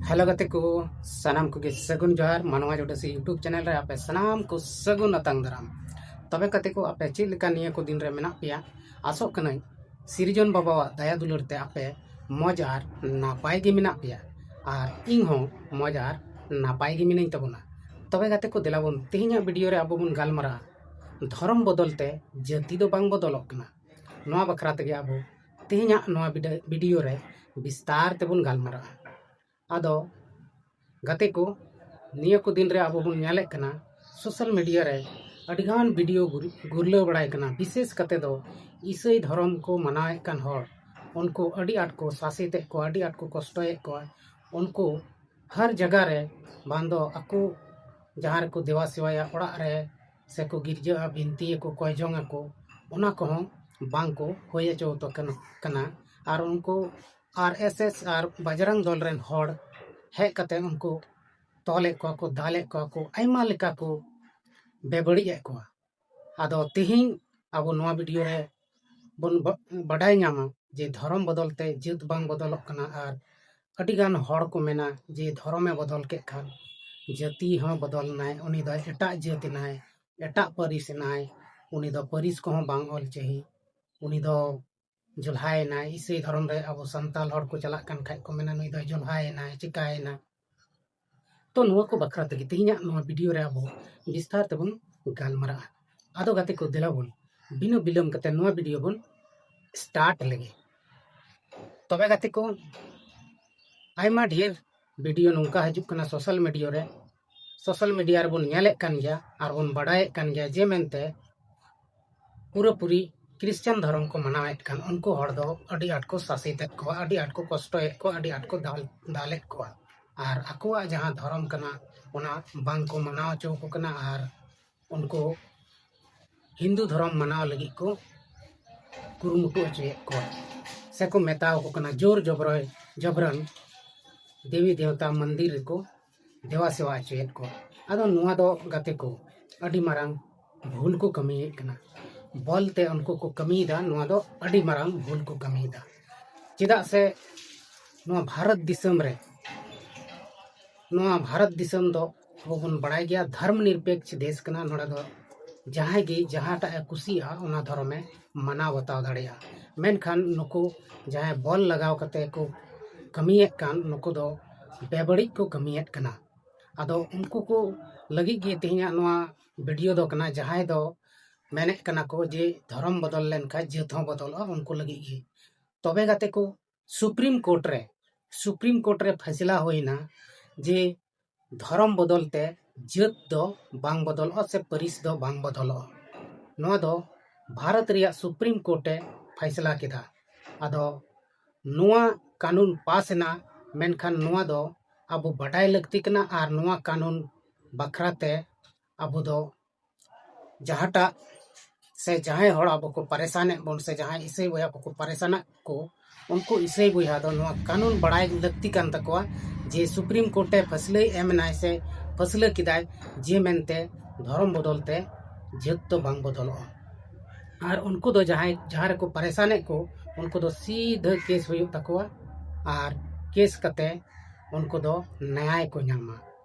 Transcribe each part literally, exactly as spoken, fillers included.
Hello ᱜᱟᱛᱮ ᱠᱚ, ᱥᱟᱱᱟᱢ ᱠᱚᱜᱮ ᱥᱟᱹᱜᱩᱱ ᱡᱚᱦᱟᱨ᱾ ᱢᱟᱱᱣᱟ ᱡᱳᱰᱮᱥᱤ YouTube ᱪᱮᱱᱮᱞ ᱨᱮ ᱟᱯᱮ ᱥᱟᱱᱟᱢ ᱠᱚ ᱥᱟᱹᱜᱩᱱ ᱟᱛᱟᱝ ᱫᱟᱨᱟᱢ᱾ ᱛᱚᱵᱮ ᱜᱟᱛᱮ ᱠᱚ, ᱟᱯᱮ ᱪᱮᱫ ᱞᱮᱠᱟ ᱱᱤᱭᱟᱹ ᱠᱚ ᱫᱤᱱ ᱨᱮ ᱢᱮᱱᱟᱜ ᱯᱮᱭᱟ? ᱟᱥᱚᱜ ᱠᱟᱹᱱᱟᱹᱧ ᱥᱤᱨᱡᱚᱱ ᱵᱟᱵᱟᱣᱟᱜ ᱫᱟᱭᱟ ᱫᱩᱞᱟᱹᱲ ᱛᱮ ᱟᱯᱮ ᱢᱚᱡᱽ ᱟᱨ ᱱᱟᱯᱟᱭ ᱜᱮ ᱢᱮᱱᱟᱜ ᱯᱮᱭᱟ, ᱟᱨ ᱤᱧ ᱦᱚᱸ ᱢᱚᱡᱽ ᱟᱨ ᱱᱟᱯᱟᱭ ᱜᱮ ᱢᱤᱱᱟᱹᱧ ᱛᱟᱵᱚᱱᱟ᱾ ᱛᱚᱵᱮ ᱜᱟᱛᱮ ᱠᱚ, ᱫᱮᱞᱟ ᱵᱚᱱ ᱛᱮᱦᱮᱧᱟᱜ ᱵᱷᱤᱰᱤᱭᱳ ᱨᱮ ᱟᱵᱚ ᱵᱚᱱ ᱜᱟᱞᱢᱟᱨᱟᱜᱼᱟ, ᱫᱷᱚᱨᱚᱢ ᱵᱚᱫᱚᱞ ᱛᱮ ᱡᱟᱹᱛᱤ ᱫᱚ ᱵᱟᱝ ᱵᱚᱫᱚᱞᱚᱜ ᱠᱟᱱᱟ᱾ ᱱᱚᱣᱟ ᱵᱟᱠᱷᱨᱟ ᱛᱮᱜᱮ ᱟᱵᱚ ᱛᱮᱦᱮᱧᱟᱜ ᱱᱚᱣᱟ ᱵᱤᱰᱟᱹ-, ᱵᱷᱤᱰᱤᱭᱳ ᱨᱮ ᱵᱤᱥᱛᱟᱨ ᱛᱮᱵᱚᱱ ᱜᱟᱞᱢᱟᱨᱟᱜᱼᱟ᱾ ᱟᱫᱚ ᱜᱟᱛᱮ ᱠᱚ, ᱱᱤᱭᱟᱹ ᱠᱚ ᱫᱤᱱ ᱨᱮ ᱟᱵᱚ ᱵᱚᱱ ᱧᱮᱞᱮᱫ ᱠᱟᱱᱟ, ᱥᱳᱥᱟᱞ ᱢᱤᱰᱤᱭᱟ ᱨᱮ ᱟᱹᱰᱤᱜᱟᱱ ᱵᱷᱤᱰᱤᱭᱳ ᱜᱩᱨ-, ᱜᱩᱨᱞᱟᱹᱣ ᱵᱟᱲᱟᱭ ᱠᱟᱱᱟ᱾ ᱵᱤᱥᱮᱥ ᱠᱟᱛᱮ ᱫᱚ ᱤᱥᱟᱹᱭ ᱫᱷᱚᱨᱚᱢ ᱠᱚ ᱢᱟᱱᱟᱣᱮᱫ ᱠᱟᱱ ᱦᱚᱲ, ᱩᱱᱠᱩ ᱟᱹᱰᱤ ᱟᱸᱴ ᱠᱚ ᱥᱟᱥᱮᱛᱮᱫ ᱠᱚᱣᱟ, ᱟᱹᱰᱤ ᱟᱸᱴ ᱠᱚ ᱠᱚᱥᱴᱚᱭᱮᱫ ᱠᱚᱣᱟ᱾ ᱩᱱᱠᱩ ᱦᱟᱨ ᱡᱟᱭᱜᱟ ᱨᱮ, ᱵᱟᱝ ᱫᱚ ᱟᱠᱚ ᱡᱟᱦᱟᱸ ᱨᱮᱠᱚ ᱫᱮᱵᱟ ᱥᱮᱵᱟᱭᱟ ᱚᱲᱟᱜ ᱨᱮ, ᱥᱮᱠᱚ ᱜᱤᱨᱡᱟᱹᱜᱼᱟ, ᱵᱤᱱᱛᱤᱭᱟᱠᱚ, ᱠᱚᱭ ᱡᱚᱝ ᱟᱠᱚ, ᱚᱱᱟ ᱠᱚᱦᱚᱸ ᱵᱟᱝ ᱠᱚ ᱦᱩᱭ ᱦᱚᱪᱚ ᱟᱠᱚ ᱠᱟᱱᱟ᱾ ᱟᱨ ᱩᱱᱠᱩ ᱟᱨ ᱮᱥ ᱮᱥ ᱟᱨ ᱵᱟᱡᱽᱨᱟᱝ ᱫᱚᱞ ᱨᱮᱱ ᱦᱚᱲ ᱦᱮᱡ ᱠᱟᱛᱮ ᱩᱱᱠᱩ ᱛᱚᱞᱮᱫ ᱠᱚᱣᱟ ᱠᱚ, ᱫᱟᱞᱮᱫ ᱠᱚᱣᱟ ᱠᱚ, ᱟᱭᱢᱟ ᱞᱮᱠᱟ ᱠᱚ ᱵᱮᱵᱟᱹᱲᱤᱡ ᱮᱫ ᱠᱚᱣᱟ᱾ ᱟᱫᱚ ᱛᱮᱦᱮᱧ ᱟᱵᱚ ᱱᱚᱣᱟ ᱵᱷᱤᱰᱤᱭᱳ ᱨᱮ ᱵᱚᱱ ᱵᱟ-, ᱵᱟᱰᱟᱭ ᱧᱟᱢᱟ ᱡᱮ ᱫᱷᱚᱨᱚᱢ ᱵᱚᱫᱚᱞ ᱛᱮ ᱡᱟᱹᱛ ᱵᱟᱝ ᱵᱚᱫᱚᱞᱚᱜ ᱠᱟᱱᱟ᱾ ᱟᱨ ᱟᱹᱰᱤᱜᱟᱱ ᱦᱚᱲ ᱠᱚ ᱢᱮᱱᱟ ᱡᱮ ᱫᱷᱚᱨᱚᱢᱮ ᱵᱚᱫᱚᱞ ᱠᱮᱫ ᱠᱷᱟᱱ ᱡᱟᱹᱛᱤ ᱦᱚᱸ ᱵᱚᱫᱚᱞ ᱮᱱᱟᱭ, ᱩᱱᱤ ᱫᱚ ᱮᱴᱟᱜ ᱡᱟᱹᱛ ᱮᱱᱟᱭ, ᱮᱴᱟᱜ ᱯᱟᱹᱨᱤᱥ ᱮᱱᱟᱭ, ᱩᱱᱤ ᱫᱚ ᱯᱟᱹᱨᱤᱥ ᱠᱚᱦᱚᱸ ᱵᱟᱝ ᱚᱞ ᱪᱟᱹᱦᱤ, ᱩᱱᱤ ᱫᱚ ᱡᱚᱞᱦᱟᱭᱮᱱᱟᱭ᱾ ᱤᱥᱟᱹᱭ ᱫᱷᱚᱨᱚᱢ ᱨᱮ ᱟᱵᱚ ᱥᱟᱱᱛᱟᱲ ᱦᱚᱲ ᱠᱚ ᱪᱟᱞᱟᱜ ᱠᱟᱱ ᱠᱷᱟᱡ ᱠᱚ ᱢᱮᱱᱟ, "ᱱᱩᱭ ᱫᱚᱭ ᱡᱚᱞᱦᱟᱭᱮᱱᱟᱭ, ᱪᱤᱠᱟᱭᱮᱱᱟ?" ᱛᱚ ᱱᱚᱣᱟ ᱠᱚ ᱵᱟᱠᱷᱨᱟ ᱛᱮᱜᱮ ᱛᱮᱦᱮᱧᱟᱜ ᱱᱚᱣᱟ ᱵᱷᱤᱰᱤᱭᱳ ᱨᱮ ᱟᱵᱚ ᱵᱤᱥᱛᱟᱨ ᱛᱮᱵᱚᱱ ᱜᱟᱞᱢᱟᱨᱟᱜᱼᱟ᱾ ᱟᱫᱚ ᱜᱟᱛᱮ ᱠᱚ, ᱫᱮᱞᱟ ᱵᱚᱱ ᱵᱤᱱᱟᱹ ᱵᱤᱞᱚᱢ ᱠᱟᱛᱮ ᱱᱚᱣᱟ ᱵᱷᱤᱰᱤᱭᱳ ᱵᱚᱱ ᱥᱴᱟᱨᱴ ᱞᱮᱜᱮ᱾ ᱛᱚᱵᱮ ᱜᱟᱛᱮ ᱠᱚ, ᱟᱭᱢᱟ ᱰᱷᱮᱨ ᱵᱷᱤᱰᱤᱭᱳ ᱱᱚᱝᱠᱟ ᱦᱤᱡᱩᱜ ᱠᱟᱱᱟ ᱥᱳᱥᱟᱞ ᱢᱤᱰᱤᱭᱟ ᱨᱮ, ᱥᱳᱥᱟᱞ ᱢᱤᱰᱤᱭᱟ ᱨᱮᱵᱚᱱ ᱧᱮᱞᱮᱫ ᱠᱟᱱ ᱜᱮᱭᱟ ᱟᱨ ᱵᱚᱱ ᱵᱟᱰᱟᱭᱮᱫ ᱠᱟᱱ ᱜᱮᱭᱟ ᱡᱮ ᱢᱮᱱᱛᱮ ᱯᱩᱨᱟᱹᱯᱩᱨᱤ ᱠᱷᱨᱤᱥᱪᱟᱱ ᱫᱷᱚᱨᱚᱢ ᱠᱚ ᱢᱟᱱᱟᱣᱮᱫ ᱠᱟᱱ ᱩᱱᱠᱩ ᱦᱚᱲ ᱫᱚ ᱟᱹᱰᱤ ᱟᱸᱴ ᱠᱚ ᱥᱟᱥᱮᱛᱮᱫ ᱠᱚᱣᱟ, ᱟᱹᱰᱤ ᱟᱸᱴ ᱠᱚ ᱠᱚᱥᱴᱚᱭᱮᱫ ᱠᱚᱣᱟ, ᱟᱹᱰᱤ ᱟᱸᱴ ᱠᱚ ᱫᱟᱞ, ᱫᱟᱞᱮᱫ ᱠᱚᱣᱟ᱾ ᱟᱨ ᱟᱠᱚᱣᱟᱜ ᱡᱟᱦᱟᱸ ᱫᱷᱚᱨᱚᱢ ᱠᱟᱱᱟ, ᱚᱱᱟ ᱵᱟᱝ ᱠᱚ ᱢᱟᱱᱟᱣ ᱦᱚᱪᱚ ᱟᱠᱚ ᱠᱟᱱᱟ᱾ ᱟᱨ ᱩᱱᱠᱩ ᱦᱤᱱᱫᱩ ᱫᱷᱚᱨᱚᱢ ᱢᱟᱱᱟᱣ ᱞᱟᱹᱜᱤᱫ ᱠᱚ ᱠᱩᱨᱩᱢᱩᱴᱩ ᱦᱚᱪᱚᱭᱮᱫ ᱠᱚᱣᱟ, ᱥᱮᱠᱚ ᱢᱮᱛᱟ ᱟᱠᱚ ᱠᱟᱱᱟ ᱡᱳᱨ ᱡᱚᱵᱨᱚᱭ, ᱡᱚᱵᱨᱟᱱ ᱫᱮᱵᱤ ᱫᱮᱣᱛᱟ ᱢᱚᱱᱫᱤᱨ ᱨᱮᱠᱚ ᱫᱮᱣᱟ ᱥᱮᱣᱟ ᱦᱚᱪᱚᱭᱮᱫ ᱠᱚᱣᱟ᱾ ᱟᱫᱚ ᱱᱚᱣᱟ ᱫᱚ ᱜᱟᱛᱮ ᱠᱚ, ᱟᱹᱰᱤ ᱢᱟᱨᱟᱝ ᱵᱷᱩᱞ ᱠᱚ ᱠᱟᱹᱢᱤᱭᱮᱫ ᱠᱟᱱᱟ᱾ ᱵᱚᱞ ᱛᱮ ᱩᱱᱠᱩ ᱠᱚ ᱠᱟᱹᱢᱤᱭᱮᱫᱟ, ᱱᱚᱣᱟ ᱫᱚ ᱟᱹᱰᱤ ᱢᱟᱨᱟᱝ ᱵᱷᱩᱞ ᱠᱚ ᱠᱟᱹᱢᱤᱭᱮᱫᱟ᱾ ᱪᱮᱫᱟᱜ ᱥᱮ ᱱᱚᱣᱟ ᱵᱷᱟᱨᱚᱛ ᱫᱤᱥᱚᱢ ᱨᱮ ᱱᱚᱣᱟ ᱵᱷᱟᱨᱚᱛ ᱫᱤᱥᱚᱢ ᱫᱚ ᱟᱵᱚ ᱵᱚᱱ ᱵᱟᱲᱟᱭ ᱜᱮᱭᱟ, ᱫᱷᱚᱨᱢ ᱱᱤᱨᱯᱮᱠᱥ ᱫᱮᱥ ᱠᱟᱱᱟ᱾ ᱱᱚᱰᱮ ᱫᱚ ᱡᱟᱦᱟᱸᱭ ᱜᱮ ᱡᱟᱦᱟᱸᱴᱟᱜ ᱮ ᱠᱩᱥᱤᱭᱟᱜᱼᱟ, ᱚᱱᱟ ᱫᱷᱚᱨᱚᱢᱮ ᱢᱟᱱᱟᱣ ᱵᱟᱛᱟᱣ ᱫᱟᱲᱮᱭᱟᱜᱼᱟ᱾ ᱢᱮᱱᱠᱷᱟᱱ ᱱᱩᱠᱩ ᱡᱟᱦᱟᱸᱭ ᱵᱚᱞ ᱞᱟᱜᱟᱣ ᱠᱟᱛᱮ ᱠᱚ ᱠᱟᱹᱢᱤᱭᱮᱫ ᱠᱟᱱ, ᱱᱩᱠᱩ ᱫᱚ ᱵᱮᱵᱟᱹᱲᱤᱡ ᱠᱚ ᱠᱟᱹᱢᱤᱭᱮᱫ ᱠᱟᱱᱟ᱾ ᱟᱫᱚ ᱩᱱᱠᱩ ᱠᱚ ᱞᱟᱹᱜᱤᱫ ᱜᱮ ᱛᱮᱦᱮᱧᱟᱜ ᱱᱚᱣᱟ ᱵᱷᱤᱰᱤᱭᱳ ᱫᱚ ᱠᱟᱱᱟ, ᱡᱟᱦᱟᱸᱭ ᱫᱚ ᱢᱮᱱᱮᱫ ᱠᱟᱱᱟ ᱠᱚ ᱡᱮ ᱫᱷᱚᱨᱚᱢ ᱵᱚᱫᱚᱞ ᱞᱮᱱᱠᱷᱟᱱ ᱡᱟᱹᱛ ᱦᱚᱸ ᱵᱚᱫᱚᱞᱚᱜᱼᱟ, ᱩᱱᱠᱩ ᱞᱟᱹᱜᱤᱫ ᱜᱮ᱾ ᱛᱚᱵᱮ ᱜᱟᱛᱮ ᱠᱚ, ᱥᱩᱯᱨᱤᱢ ᱠᱳᱨᱴ ᱨᱮ, ᱥᱩᱯᱨᱤᱢ ᱠᱳᱨᱴ ᱨᱮ ᱯᱷᱟᱭᱥᱞᱟ ᱦᱩᱭᱱᱟ ᱡᱮ ᱫᱷᱚᱨᱚᱢ ᱵᱚᱫᱚᱞ ᱛᱮ ᱡᱟᱹᱛ ᱫᱚ ᱵᱟᱝ ᱵᱚᱫᱚᱞᱚᱜᱼᱟ ᱥᱮ ᱯᱟᱹᱨᱤᱥ ᱫᱚ ᱵᱟᱝ ᱵᱚᱫᱚᱞᱚᱜᱼᱟ᱾ ᱱᱚᱣᱟ ᱫᱚ ᱵᱷᱟᱨᱚᱛ ᱨᱮᱭᱟᱜ ᱥᱩᱯᱨᱤᱢ ᱠᱳᱨᱴ ᱮ ᱯᱷᱟᱭᱥᱞᱟ ᱠᱮᱫᱟ᱾ ᱟᱫᱚ ᱱᱚᱣᱟ ᱠᱟᱹᱱᱩᱱ ᱯᱟᱥ ᱮᱱᱟ, ᱢᱮᱱᱠᱷᱟᱱ ᱱᱚᱣᱟ ᱫᱚ ᱟᱵᱚ ᱵᱟᱰᱟᱭ ᱞᱟᱹᱠᱛᱤ ᱠᱟᱱᱟ᱾ ᱟᱨ ᱱᱚᱣᱟ ᱠᱟᱹᱱᱩᱱ ᱵᱟᱠᱷᱨᱟ ᱛᱮ ᱟᱵᱚ ᱫᱚ ᱡᱟᱦᱟᱸᱴᱟᱜ ᱥᱮ ᱡᱟᱦᱟᱸᱭ ᱦᱚᱲ ᱟᱵᱚ ᱠᱚ ᱯᱟᱨᱮᱥᱟᱱᱮᱫ ᱵᱚᱱ ᱥᱮ ᱡᱟᱦᱟᱸᱭ ᱤᱥᱟᱹᱭ ᱵᱚᱭᱦᱟ ᱠᱚᱠᱚ ᱯᱟᱨᱮᱥᱟᱱᱟᱜ ᱠᱚ, ᱩᱱᱠᱩ ᱤᱥᱟᱹᱭ ᱵᱚᱭᱦᱟ ᱫᱚ ᱱᱚᱣᱟ ᱠᱟᱹᱱᱩᱱ ᱵᱟᱲᱟᱭ ᱞᱟᱹᱠᱛᱤ ᱠᱟᱱ ᱛᱟᱠᱚᱣᱟ ᱡᱮ ᱥᱩᱯᱨᱤᱢ ᱠᱳᱨᱴ ᱮ ᱯᱷᱟᱹᱥᱞᱟᱹᱭ ᱮᱢ ᱮᱱᱟᱭ ᱥᱮ ᱯᱷᱟᱹᱥᱞᱟᱹ ᱠᱮᱫᱟᱭ ᱡᱮ ᱢᱮᱱᱛᱮ ᱫᱷᱚᱨᱚᱢ ᱵᱚᱫᱚᱞ ᱛᱮ ᱡᱟᱹᱛ ᱫᱚ ᱵᱟᱝ ᱵᱚᱫᱚᱞᱚᱜᱼᱟ᱾ ᱟᱨ ᱩᱱᱠᱩ ᱫᱚ ᱡᱟᱦᱟᱸᱭ, ᱡᱟᱦᱟᱸ ᱨᱮᱠᱚ ᱯᱟᱨᱮᱥᱟᱱᱮᱫ ᱠᱚ, ᱩᱱᱠᱩ ᱫᱚ ᱥᱤᱫᱷᱟᱹ ᱠᱮᱥ ᱦᱩᱭᱩᱜ ᱛᱟᱠᱚᱣᱟ᱾ ᱟᱨ ᱠᱮᱥ ᱠᱟᱛᱮ ᱩᱱᱠᱩ ᱫᱚ ᱱᱮᱭᱟᱭ ᱠᱚ ᱧᱟᱢᱟ᱾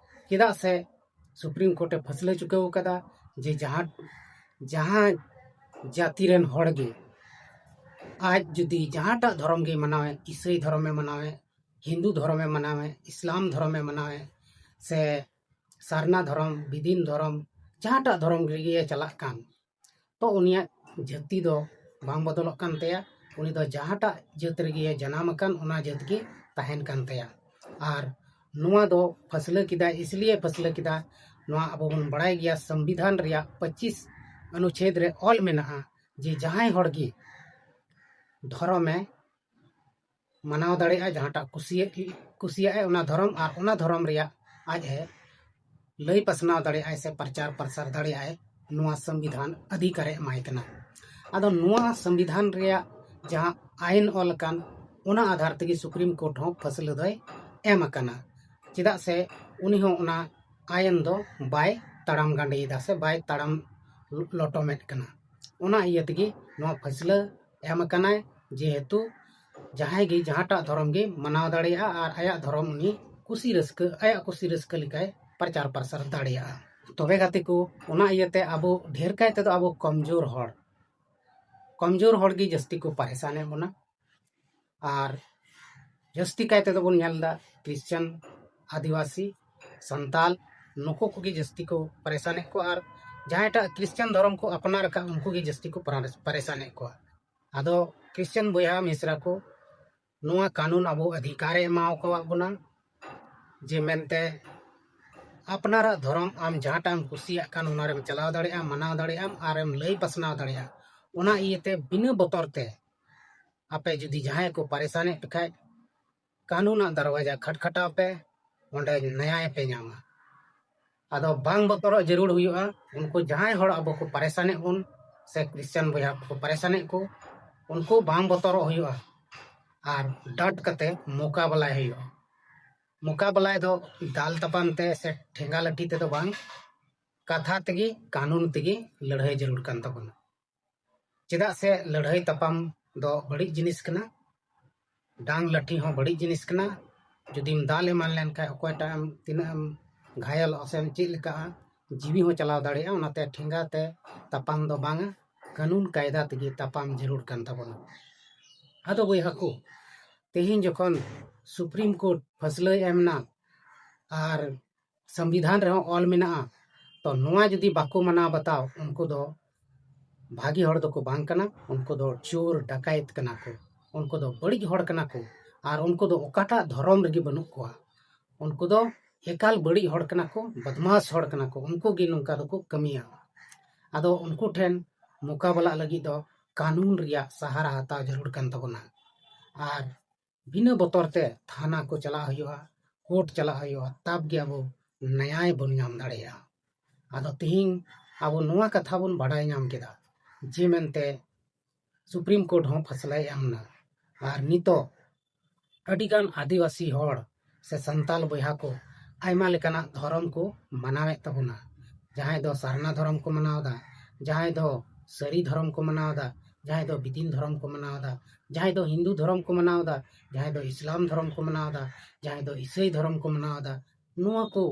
ᱪᱮᱫᱟᱜ ᱥᱮ ᱥᱩᱯᱨᱤᱢ ᱠᱳᱨᱴ ᱮ ᱯᱷᱟᱹᱥᱞᱟᱹ ᱪᱩᱠᱟᱹᱣ ᱟᱠᱟᱫᱟ ᱡᱮ ᱡᱟᱦᱟᱸ, ᱡᱟᱦᱟᱸ ᱡᱟᱹᱛᱤ ᱨᱮᱱ ᱦᱚᱲ ᱜᱮ, ᱟᱡ ᱡᱩᱫᱤ ᱡᱟᱦᱟᱸᱴᱟᱜ ᱫᱷᱚᱨᱚᱢ ᱜᱮ ᱢᱟᱱᱟᱣᱮ, ᱤᱥᱟᱹᱭ ᱫᱷᱚᱨᱚᱢᱮ ᱢᱟᱱᱟᱣᱮ, ᱦᱤᱱᱫᱩ ᱫᱷᱚᱨᱚᱢᱮ ᱢᱟᱱᱟᱣᱮ, ᱤᱥᱞᱟᱢ ᱫᱷᱚᱨᱚᱢᱮ ᱢᱟᱱᱟᱣᱮ, ᱥᱮ ᱥᱟᱨᱱᱟ ᱫᱷᱚᱨᱚᱢ, ᱵᱤᱫᱤᱱ ᱫᱷᱚᱨᱚᱢ, ᱡᱟᱦᱟᱸᱴᱟᱜ ᱫᱷᱚᱨᱚᱢ ᱨᱮᱜᱮ ᱪᱟᱞᱟᱜ ᱠᱟᱱ, ᱛᱚ ᱩᱱᱤᱭᱟᱜ ᱡᱟᱹᱛᱤ ᱫᱚ ᱵᱟᱝ ᱵᱚᱫᱚᱞᱚᱜ ᱠᱟᱱ ᱛᱟᱭᱟ᱾ ᱩᱱᱤ ᱫᱚ ᱡᱟᱦᱟᱸᱴᱟᱜ ᱡᱟᱹᱛ ᱨᱮᱜᱮ ᱡᱟᱱᱟᱢ ᱟᱠᱟᱱ, ᱚᱱᱟ ᱡᱟᱹᱛ ᱜᱮ ᱛᱟᱦᱮᱱ ᱠᱟᱱ ᱛᱟᱭᱟ᱾ ᱟᱨ ᱱᱚᱣᱟ ᱫᱚ ᱯᱷᱟᱹᱥᱞᱟᱹ ᱠᱮᱫᱟᱭ, ᱤᱥᱞᱤᱭᱮ ᱯᱷᱟᱹᱥᱞᱟᱹ ᱠᱮᱫᱟ, ᱱᱚᱣᱟ ᱟᱵᱚ ᱵᱚᱱ ᱵᱟᱲᱟᱭ ᱜᱮᱭᱟ, ᱥᱚᱝᱵᱤᱫᱷᱟᱱ ᱨᱮᱭᱟᱜ ᱯᱚᱸᱪᱤᱥ ᱚᱱᱩᱪᱷᱮᱫ ᱨᱮ ᱚᱞ ᱢᱮᱱᱟᱜᱼᱟ ᱡᱮ ᱡᱟᱦᱟᱸᱭ ᱦᱚᱲ ᱜᱮ ᱫᱷᱚᱨᱚᱢᱮ ᱢᱟᱱᱟᱣ ᱫᱟᱲᱮᱭᱟᱜᱼᱟ, ᱡᱟᱦᱟᱸᱴᱟᱜ ᱠᱩᱥᱤᱭᱟᱜ, ᱠᱩᱥᱤᱭᱟᱜᱼᱟᱭ ᱚᱱᱟ ᱫᱷᱚᱨᱚᱢ, ᱟᱨ ᱚᱱᱟ ᱫᱷᱚᱨᱚᱢ ᱨᱮᱭᱟᱜ ᱟᱡ ᱮ ᱞᱟᱹᱭ ᱯᱟᱥᱱᱟᱣ ᱫᱟᱲᱮᱭᱟᱜᱼᱟᱭ ᱥᱮ ᱯᱨᱚᱪᱟᱨ ᱯᱨᱚᱥᱟᱨ ᱫᱟᱲᱮᱭᱟᱜᱼᱟᱭ, ᱱᱚᱣᱟ ᱥᱚᱝᱵᱤᱫᱷᱟᱱ ᱚᱫᱷᱤᱠᱟᱨ ᱮ ᱮᱢᱟᱭ ᱠᱟᱱᱟ᱾ ᱟᱫᱚ ᱱᱚᱣᱟ ᱥᱚᱝᱵᱤᱫᱷᱟᱱ ᱨᱮᱭᱟᱜ ᱡᱟᱦᱟᱸ ᱟᱭᱤᱱ ᱚᱞ ᱟᱠᱟᱱ, ᱚᱱᱟ ᱟᱫᱷᱟᱨ ᱛᱮᱜᱮ ᱥᱩᱯᱨᱤᱢ ᱠᱳᱨᱴ ᱦᱚᱸ ᱯᱷᱟᱹᱥᱞᱟᱹ ᱫᱚᱭ ᱮᱢ ᱟᱠᱟᱱᱟ᱾ ᱪᱮᱫᱟᱜ ᱥᱮ ᱩᱱᱤ ᱦᱚᱸ ᱚᱱᱟ ᱟᱭᱤᱱ ᱫᱚ ᱵᱟᱭ ᱛᱟᱲᱟᱢ ᱜᱟᱸᱰᱮᱭᱮᱫᱟ ᱥᱮ ᱵᱟᱭ ᱛᱟᱲᱟᱢ ᱞᱚᱴᱚᱢᱮᱫ ᱠᱟᱱᱟ᱾ ᱚᱱᱟ ᱤᱭᱟᱹ ᱛᱮᱜᱮ ᱱᱚᱣᱟ ᱯᱷᱟᱹᱥᱞᱟᱹ ᱮᱢ ᱟᱠᱟᱱᱟᱭ, ᱡᱮᱦᱮᱛᱩ ᱡᱟᱦᱟᱸᱭ ᱜᱮ ᱡᱟᱦᱟᱸᱴᱟᱜ ᱫᱷᱚᱨᱚᱢ ᱜᱮ ᱢᱟᱱᱟᱣ ᱫᱟᱲᱮᱭᱟᱜᱼᱟ ᱟᱨ ᱟᱭᱟᱜ ᱫᱷᱚᱨᱚᱢ ᱩᱱᱤ ᱠᱩᱥᱤ ᱨᱟᱹᱥᱠᱟᱹ, ᱟᱭᱟᱜ ᱠᱩᱥᱤ ᱨᱟᱹᱥᱠᱟᱹ ᱞᱮᱠᱟᱭ ᱯᱨᱚᱪᱟᱨ ᱯᱨᱚᱥᱟᱨ ᱫᱟᱲᱮᱭᱟᱜᱼᱟ᱾ ᱛᱚᱵᱮ ᱜᱟᱛᱮ ᱠᱚ, ᱚᱱᱟ ᱤᱭᱟᱹᱛᱮ ᱟᱵᱚ ᱰᱷᱮᱨ ᱠᱟᱭ ᱛᱮᱫᱚ ᱟᱵᱚ ᱠᱚᱢᱡᱳᱨ ᱦᱚᱲ, ᱠᱚᱢᱡᱳᱨ ᱦᱚᱲ ᱜᱮ ᱡᱟᱹᱥᱛᱤ ᱠᱚ ᱯᱟᱨᱮᱥᱟᱱᱮᱫ ᱵᱚᱱᱟ᱾ ᱟᱨ ᱡᱟᱹᱥᱛᱤ ᱠᱟᱭ ᱛᱮᱫᱚ ᱵᱚᱱ ᱧᱮᱞ ᱮᱫᱟ ᱠᱷᱨᱤᱥᱪᱟᱱ, ᱟᱹᱫᱤᱵᱟᱹᱥᱤ, ᱥᱟᱱᱛᱟᱞ, ᱱᱩᱠᱩ ᱠᱚᱜᱮ ᱡᱟᱹᱥᱛᱤ ᱠᱚ ᱯᱟᱨᱮᱥᱟᱱᱮᱫ ᱠᱚᱣᱟ᱾ ᱟᱨ ᱡᱟᱦᱟᱸᱭᱴᱟᱜ ᱠᱷᱨᱤᱥᱪᱟᱱ ᱫᱷᱚᱨᱚᱢ ᱠᱚ ᱟᱯᱱᱟᱨ ᱟᱠᱟᱫ, ᱩᱱᱠᱩ ᱜᱮ ᱡᱟᱹᱥᱛᱤ ᱠᱚ ᱯᱟᱨᱮᱥ-, ᱯᱟᱨᱮᱥᱟᱱᱮᱫ ᱠᱚᱣᱟ᱾ ᱟᱫᱚ ᱠᱷᱨᱤᱥᱪᱟᱱ ᱵᱚᱭᱦᱟ ᱢᱤᱥᱨᱟ ᱠᱚ, ᱱᱚᱣᱟ ᱠᱟᱹᱱᱩᱱ ᱟᱵᱚ ᱚᱫᱷᱤᱠᱟᱨᱮ ᱮᱢᱟᱣ ᱟᱠᱟᱫ ᱵᱚᱱᱟ, ᱡᱮ ᱢᱮᱱᱛᱮ ᱟᱯᱱᱟᱨᱟᱜ ᱫᱷᱚᱨᱚᱢ ᱟᱢ ᱡᱟᱦᱟᱸᱴᱟᱜ ᱮᱢ ᱠᱩᱥᱤᱭᱟᱜ ᱠᱟᱱ, ᱚᱱᱟ ᱨᱮᱢ ᱪᱟᱞᱟᱣ ᱫᱟᱲᱮᱭᱟᱜᱼᱟ, ᱢᱟᱱᱟᱣ ᱫᱟᱲᱮᱭᱟᱜᱼᱟᱢ ᱟᱨᱮᱢ ᱞᱟᱹᱭ ᱯᱟᱥᱱᱟᱣ ᱫᱟᱲᱮᱭᱟᱜᱼᱟ᱾ ᱚᱱᱟ ᱤᱭᱟᱹᱛᱮ ᱵᱤᱱᱟᱹ ᱵᱚᱛᱚᱨ ᱛᱮ ᱟᱯᱮ ᱡᱩᱫᱤ ᱡᱟᱦᱟᱸᱭ ᱠᱚ ᱯᱟᱨᱮᱥᱟᱱᱮᱫ ᱯᱮ ᱠᱷᱟᱡ, ᱠᱟᱹᱱᱩᱱᱟᱜ ᱫᱟᱨᱣᱟᱡᱟ ᱠᱷᱟᱴᱠᱷᱟᱴᱟᱣ ᱯᱮ, ᱚᱸᱰᱮ ᱱᱮᱭᱟᱭ ᱯᱮ ᱧᱟᱢᱟ᱾ ᱟᱫᱚ ᱵᱟᱝ ᱵᱚᱛᱚᱨᱚᱜ ᱡᱟᱹᱨᱩᱲ ᱦᱩᱭᱩᱜᱼᱟ᱾ ᱩᱱᱠᱩ ᱡᱟᱦᱟᱸᱭ ᱦᱚᱲ ᱟᱵᱚ ᱠᱚ ᱯᱟᱨᱮᱥᱟᱱᱮᱫ ᱵᱚᱱ, ᱥᱮ ᱠᱷᱨᱤᱥᱪᱟᱱ ᱵᱚᱭᱦᱟ ᱠᱚ ᱯᱟᱨᱮᱥᱟᱱᱮᱫ ᱠᱚ, ᱩᱱᱠᱩ ᱵᱟᱝ ᱵᱚᱛᱚᱨᱚᱜ ᱦᱩᱭᱩᱜᱼᱟ᱾ ᱟᱨ ᱰᱟᱴ ᱠᱟᱛᱮ ᱢᱳᱠᱟᱵᱮᱞᱟᱭ ᱦᱩᱭᱩᱜᱼᱟ᱾ ᱢᱳᱠᱟᱵᱮᱞᱟᱭ ᱫᱚ ᱫᱟᱞ ᱛᱟᱯᱟᱢ ᱛᱮ ᱥᱮ ᱴᱷᱮᱸᱜᱟ ᱞᱟᱹᱴᱷᱤ ᱛᱮᱫᱚ ᱵᱟᱝ, ᱠᱟᱛᱷᱟ ᱛᱮᱜᱮ, ᱠᱟᱹᱱᱩᱱ ᱛᱮᱜᱮ ᱞᱟᱹᱲᱦᱟᱹᱭ ᱡᱟᱹᱨᱩᱲ ᱠᱟᱱ ᱛᱟᱵᱚᱱᱟ᱾ ᱪᱮᱫᱟᱜ ᱥᱮ ᱞᱟᱹᱲᱦᱟᱹᱭ ᱛᱟᱯᱟᱢ ᱫᱚ ᱵᱟᱹᱲᱤᱡ ᱡᱤᱱᱤᱥ ᱠᱟᱱᱟ, ᱰᱟᱝ ᱞᱟᱹᱴᱷᱤ ᱦᱚᱸ ᱵᱟᱹᱲᱤᱡ ᱡᱤᱱᱤᱥ ᱠᱟᱱᱟ᱾ ᱡᱩᱫᱤᱢ ᱫᱟᱞ ᱮᱢᱟᱱ ᱞᱮᱱᱠᱷᱟᱱ ᱚᱠᱚᱭᱴᱟᱜ ᱮᱢ, ᱛᱤᱱᱟᱹᱜ ᱮᱢ ᱜᱷᱟᱭᱮᱞᱚᱜᱼᱟ ᱥᱮ ᱮᱢ ᱪᱮᱫ ᱞᱮᱠᱟᱜᱼᱟ, ᱡᱤᱣᱤ ᱦᱚᱸ ᱪᱟᱞᱟᱣ ᱫᱟᱲᱮᱭᱟᱜᱼᱟ᱾ ᱚᱱᱟᱛᱮ ᱴᱷᱮᱸᱜᱟ ᱛᱮ ᱛᱟᱯᱟᱢ ᱫᱚ ᱵᱟᱝᱟ, ᱠᱟᱹᱱᱩᱱ ᱠᱟᱭᱫᱟ ᱛᱮᱜᱮ ᱛᱟᱯᱟᱢ ᱡᱟᱹᱨᱩᱲ ᱠᱟᱱ ᱛᱟᱵᱚᱱᱟ᱾ ᱟᱫᱚ ᱵᱚᱭᱦᱟ ᱠᱚ, ᱛᱮᱦᱮᱧ ᱡᱚᱠᱷᱚᱱ ᱥᱩᱯᱨᱤᱢ ᱠᱳᱨᱴ ᱯᱷᱟᱹᱥᱞᱟᱹᱭ ᱮᱢ ᱮᱱᱟ ᱟᱨ ᱥᱚᱝᱵᱤᱫᱷᱟᱱ ᱨᱮᱦᱚᱸ ᱚᱞ ᱢᱮᱱᱟᱜᱼᱟ, ᱛᱚ ᱱᱚᱣᱟ ᱡᱩᱫᱤ ᱵᱟᱠᱚ ᱢᱟᱱᱟᱣ ᱵᱟᱛᱟᱣ, ᱩᱱᱠᱩ ᱫᱚ ᱵᱷᱟᱹᱜᱤ ᱦᱚᱲ ᱫᱚᱠᱚ ᱵᱟᱝ ᱠᱟᱱᱟ, ᱩᱱᱠᱩ ᱫᱚ ᱪᱳᱨ ᱰᱟᱠᱟᱭᱛ ᱠᱟᱱᱟ ᱠᱚ, ᱩᱱᱠᱩ ᱫᱚ ᱵᱟᱹᱲᱤᱡ ᱦᱚᱲ ᱠᱟᱱᱟ ᱠᱚ᱾ ᱟᱨ ᱩᱱᱠᱩ ᱫᱚ ᱚᱠᱟᱴᱟᱜ ᱫᱷᱚᱨᱚᱢ ᱨᱮᱜᱮ ᱵᱟᱹᱱᱩᱜ ᱠᱚᱣᱟ, ᱩᱱᱠᱩ ᱫᱚ ᱮᱠᱟᱞ ᱵᱟᱹᱲᱤᱡ ᱦᱚᱲ ᱠᱟᱱᱟ ᱠᱚ, ᱵᱚᱫᱢᱟᱥ ᱦᱚᱲ ᱠᱟᱱᱟ ᱠᱚ, ᱩᱱᱠᱩ ᱜᱮ ᱱᱚᱝᱠᱟ ᱫᱚᱠᱚ ᱠᱟᱹᱢᱤᱭᱟ᱾ ᱟᱫᱚ ᱩᱱᱠᱩ ᱴᱷᱮᱱ ᱢᱳᱠᱟᱵᱮᱞᱟᱜ ᱞᱟᱹᱜᱤᱫ ᱫᱚ ᱠᱟᱹᱱᱩᱱ ᱨᱮᱭᱟᱜ ᱥᱟᱦᱟᱨᱟ ᱦᱟᱛᱟᱣ ᱡᱟᱹᱨᱩᱲ ᱠᱟᱱ ᱛᱟᱵᱚᱱᱟ᱾ ᱟᱨ ᱵᱤᱱᱟᱹ ᱵᱚᱛᱚᱨ ᱛᱮ ᱛᱷᱟᱱᱟ ᱠᱚ ᱪᱟᱞᱟᱜ ᱦᱩᱭᱩᱜᱼᱟ, ᱠᱳᱨᱴ ᱪᱟᱞᱟᱜ ᱦᱩᱭᱩᱜᱼᱟ, ᱛᱟᱵ ᱜᱮ ᱟᱵᱚ ᱱᱮᱭᱟᱭ ᱵᱚᱱ ᱧᱟᱢ ᱫᱟᱲᱮᱭᱟᱜᱼᱟ᱾ ᱟᱫᱚ ᱛᱤᱦᱤᱧ ᱟᱵᱚ ᱱᱚᱣᱟ ᱠᱟᱛᱷᱟ ᱵᱚᱱ ᱵᱟᱰᱟᱭ ᱧᱟᱢ ᱠᱮᱫᱟ ᱡᱮ ᱢᱮᱱᱛᱮ ᱥᱩᱯᱨᱤᱢ ᱠᱳᱨᱴ ᱦᱚᱸ ᱯᱷᱟᱥᱞᱟᱭ ᱮᱢ ᱮᱱᱟ᱾ ᱟᱨ ᱱᱤᱛᱚᱜ ᱟᱹᱰᱤᱜᱟᱱ ᱟᱹᱫᱤᱵᱟᱹᱥᱤ ᱦᱚᱲ ᱥᱮ ᱥᱟᱱᱛᱟᱞ ᱵᱚᱭᱦᱟ ᱠᱚ ᱟᱭᱢᱟ ᱞᱮᱠᱟᱱᱟᱜ ᱫᱷᱚᱨᱚᱢ ᱠᱚ ᱢᱟᱱᱟᱣᱮᱫ ᱛᱟᱵᱚᱱᱟ᱾ ᱡᱟᱦᱟᱸᱭ ᱫᱚ ᱥᱟᱨᱱᱟ ᱫᱷᱚᱨᱚᱢ ᱠᱚ ᱢᱟᱱᱟᱣ ᱮᱫᱟ, ᱡᱟᱦᱟᱸᱭ ᱫᱚ ᱥᱟᱹᱨᱤ ᱫᱷᱚᱨᱚᱢ ᱠᱚ ᱢᱟᱱᱟᱣ ᱮᱫᱟ, ᱡᱟᱦᱟᱸᱭ ᱫᱚ ᱵᱤᱫᱤᱱ ᱫᱷᱚᱨᱚᱢ ᱠᱚ ᱢᱟᱱᱟᱣ ᱮᱫᱟ, ᱡᱟᱦᱟᱸᱭ ᱫᱚ ᱦᱤᱱᱫᱩ ᱫᱷᱚᱨᱚᱢ ᱠᱚ ᱢᱟᱱᱟᱣ ᱮᱫᱟ, ᱡᱟᱦᱟᱸᱭ ᱫᱚ ᱤᱥᱞᱟᱢ ᱫᱷᱚᱨᱚᱢ ᱠᱚ ᱢᱟᱱᱟᱣ ᱮᱫᱟ, ᱡᱟᱦᱟᱸᱭ ᱫᱚ ᱤᱥᱟᱹᱭ ᱫᱷᱚᱨᱚᱢ ᱠᱚ ᱢᱟᱱᱟᱣ ᱮᱫᱟ, ᱱᱚᱣᱟ ᱠᱚ